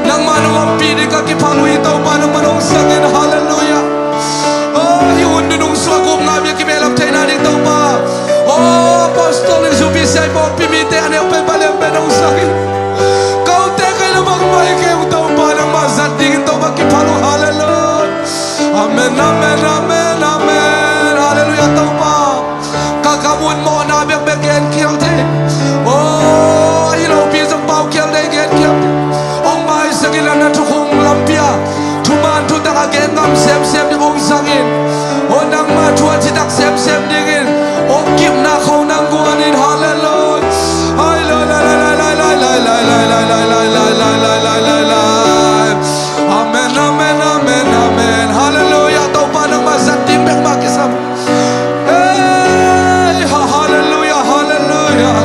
Nangmah nong ompih ding ka kiphal uh hi, Topa nangmah nong zang in, halleluiah. Oh, hih hun nunung sungah gupna mi a kibehlap theihna ding Topa. Oh, apostol in zupi sia i pawlpi mite a neu pen, a lian pen hong zang in. Kote ka hih lamah mah hi kei ung Topa, nangmah zat dingin Topa kiphal uh, halleluiah. Amen, amen, amen, amen. Halleluiah, Topa. Ka gam un mawhna bekbek genkhial thei. Oh, ahi lopi zong paukhial thei, genkhial thei. Hong maisak in la, na thukhun lampi ah thuman thutak a gen ngam semsem ding hong zang in. Oh, nangmah thu a citak semsem dingin hong kipna khawng nang guan in, halleluiah. Hai, lai, lai, lai. Amen, amen, amen, amen. Halleluiah. Topa nangmah zat ding bek mah kisam. Hey, ha, halleluiah, halleluiah.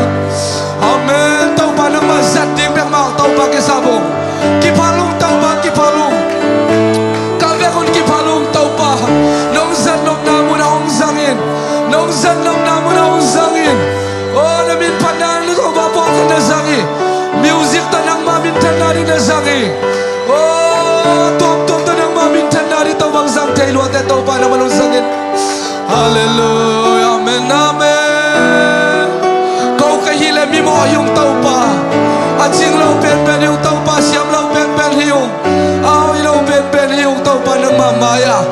Amen. Topa nangmah zat ding bek mah Topa kisam ung. Kiphal ung Topa, kiphal ung. Ka vek un kiphal ung Topa. Nong zat nopna mun ah hong zang in. Nong zat nopna mun ah hong zang in. Oh, na min phatna na Topa pawlkhat na zang hi. Music tawh nangmah minthanna ding na zang hi. Oh, tuamtuam tawh nangmah minthanna ding Topa hong zang thei luate Topa nangmah hong zang in. Halleluiah, amen, amen. Ko ka hih leh mimawh hi ung Topa. A cing lo penpen hi ung Topa, siam lo penpen hi ung. A hoih lo penpen hi ung Topa nangmah mai-ah.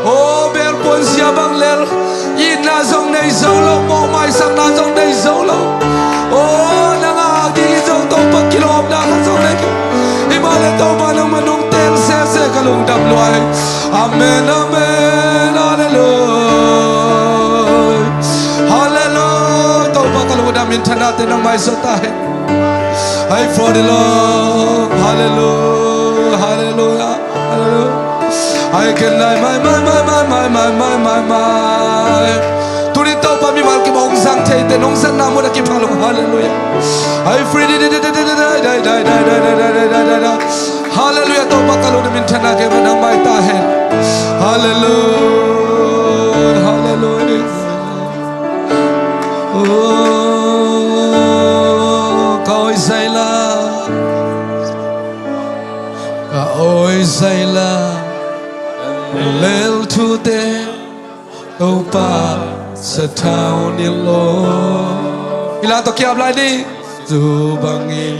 Oh, belpuan zia bang lel. Itna zong nei zo lo, mawh maisakna zong nei zo lo. Oh, nang a ding zong Topa kilawmna khat zong nei kei. Hi mah leh Topa nangmah nong teel sese ka lungdam lua hi. Amen, amen, halleluiah. Halleluiah. Topa ka lungdam, minthanna te nangmah i zat ta hen. Hai, for the Lord. Halleluiah, halleluiah, halleluiah. Hai, ken lai, mai, mai, mai. Tuni Topa mimal kim hong zang thei te, nong zatna mun a kiphal ung. Halleluiah. Hai, free, di, di, di. Halleluiah. Topa ka lungdam, minthanna kei mah nang mai ta hen. Halleluiah, halleluiah. Oh, ka oi zaila, ka oi zaila, lel thute Topa sathau ni lo. I la tawh kiap lai ni. Tu bangin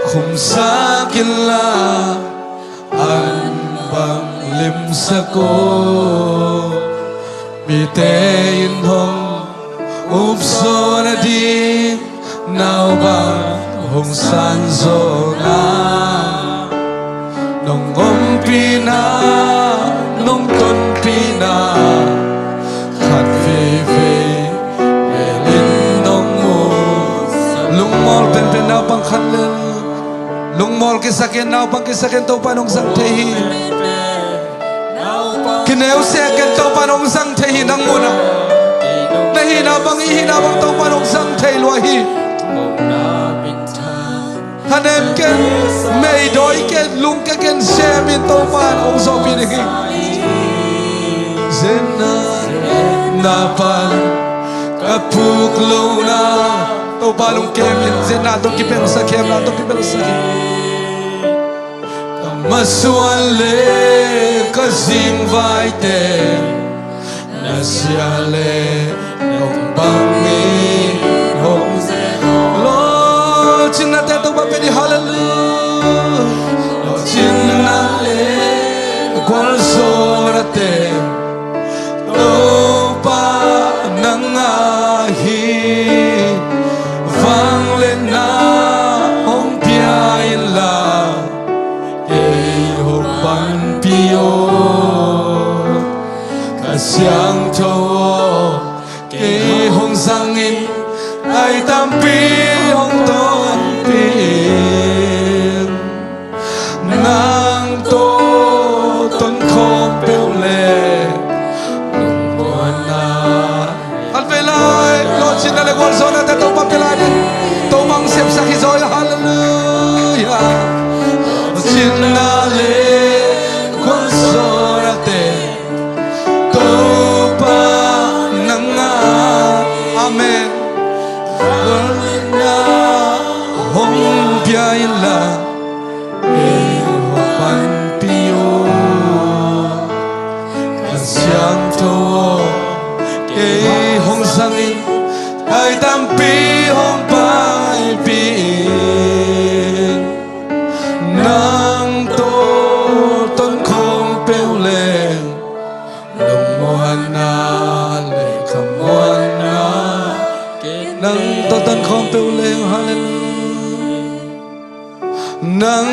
khumsak inla, an bang limsak aw. Mite in hong upsawn a ding, nau bang hong sanzawn a, nong ompihna, nong tonpihna khat veivei belin nong mu. Lungmawl penpen naupang khat lel. Lungmawl kisakin, naupang kisakin, Topa nong zang thei hi. Kineu seh ken, Topa nong zang thei hi nang mun ah. Na hihna bang, i hihna bang Topa nong zang thei lua hi. Thanem ken, meidawi ken, lungke ken, sem in, Topa in hong zawhpih ding hi. Zetna, na pan ka puk lohna, Topa lungkem in, zetna tawh kibelsak, khemna tawh kibelsak in. Ka masuan le ka zingvaite, na sia le nong bang mi hong ze. Lawhcingnate Topa pe dih, hallelujah. Lawhcinna le gualzawhnate, Topa nang ahi. Vangliatna hong pia inla, kei hong panpih aw. Ka Siangtho aw, kei hong zang in, a tampi hong tonpih in. Nang tawh tonkhawm peuh leng lungmuanna. Khat vei lai, lawhcinna le gualzawhnate Topa pia lai dih. Topa hong sepsak hi zaw hi, hallelujah. Lawhcinna le gualzawhnate, Topa nang a. Amen. Vangliatna hong pia inla, kei hong panpih aw. Ka Siangtho aw, kei hong zang in, a tampi hong panpih in. Nang tawh tonkhawm peuh leng lungmuanna le khamuanna. Nang tawh tonkhawm peuh leng, hallelujah. Nang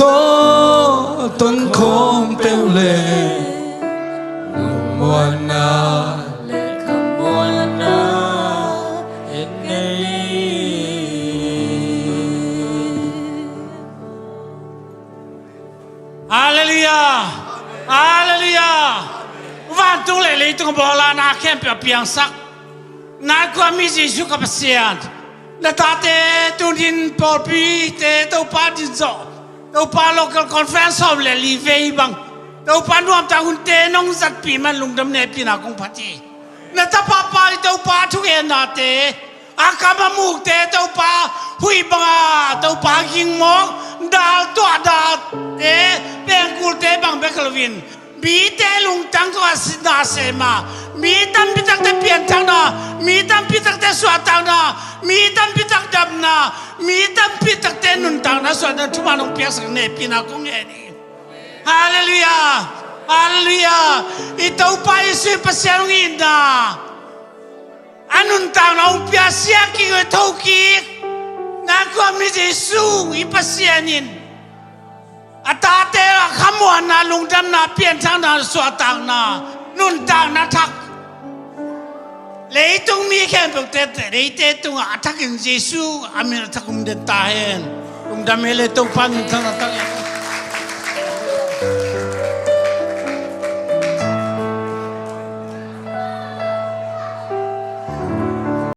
tawh tonkhawm peuh leng lungmuanna le khamuanna en nei. Hallelujah! Hallelujah! Vantung le leitung a bawl a, na khempeuh a piangsak, na khuami Jesu ka Pasian, na tate tuni-in pawlpite Topa din zawh, Topa local conference sawm le li vei bang, Topa nuamtak hunte nong zatpih man lungdam, hehpihna kong phat hi. Na tapa pai Topa thugennate, a kam a mukte Topa huih banga Topa ging mawk, dal tuah dalte, pengkulte bang bek loin, mite lungtang tawh a sitna sem a, mi tampi takte pianthakna, mi tampi takte suahtakna, mi tampi tak damna, mi tampi takte nuntakna suahna thuman hong piaksak, hehpihna kong ngen hi. Hallelujah! Hallelujah! I Topa Jesu i Pasian hong itna a nuntakna hong pia, sia kik, thokik. Na khuami Jesu i Pasian in a tate a khamuanna, lungdamna, pianthakna, suahtakna, nuntakna thak, leitung mi khempeuhte, eite tungah a thakin Jesu a min a thak hong den ta hen. Lungdam hi le, Topa nuntakna thak hen.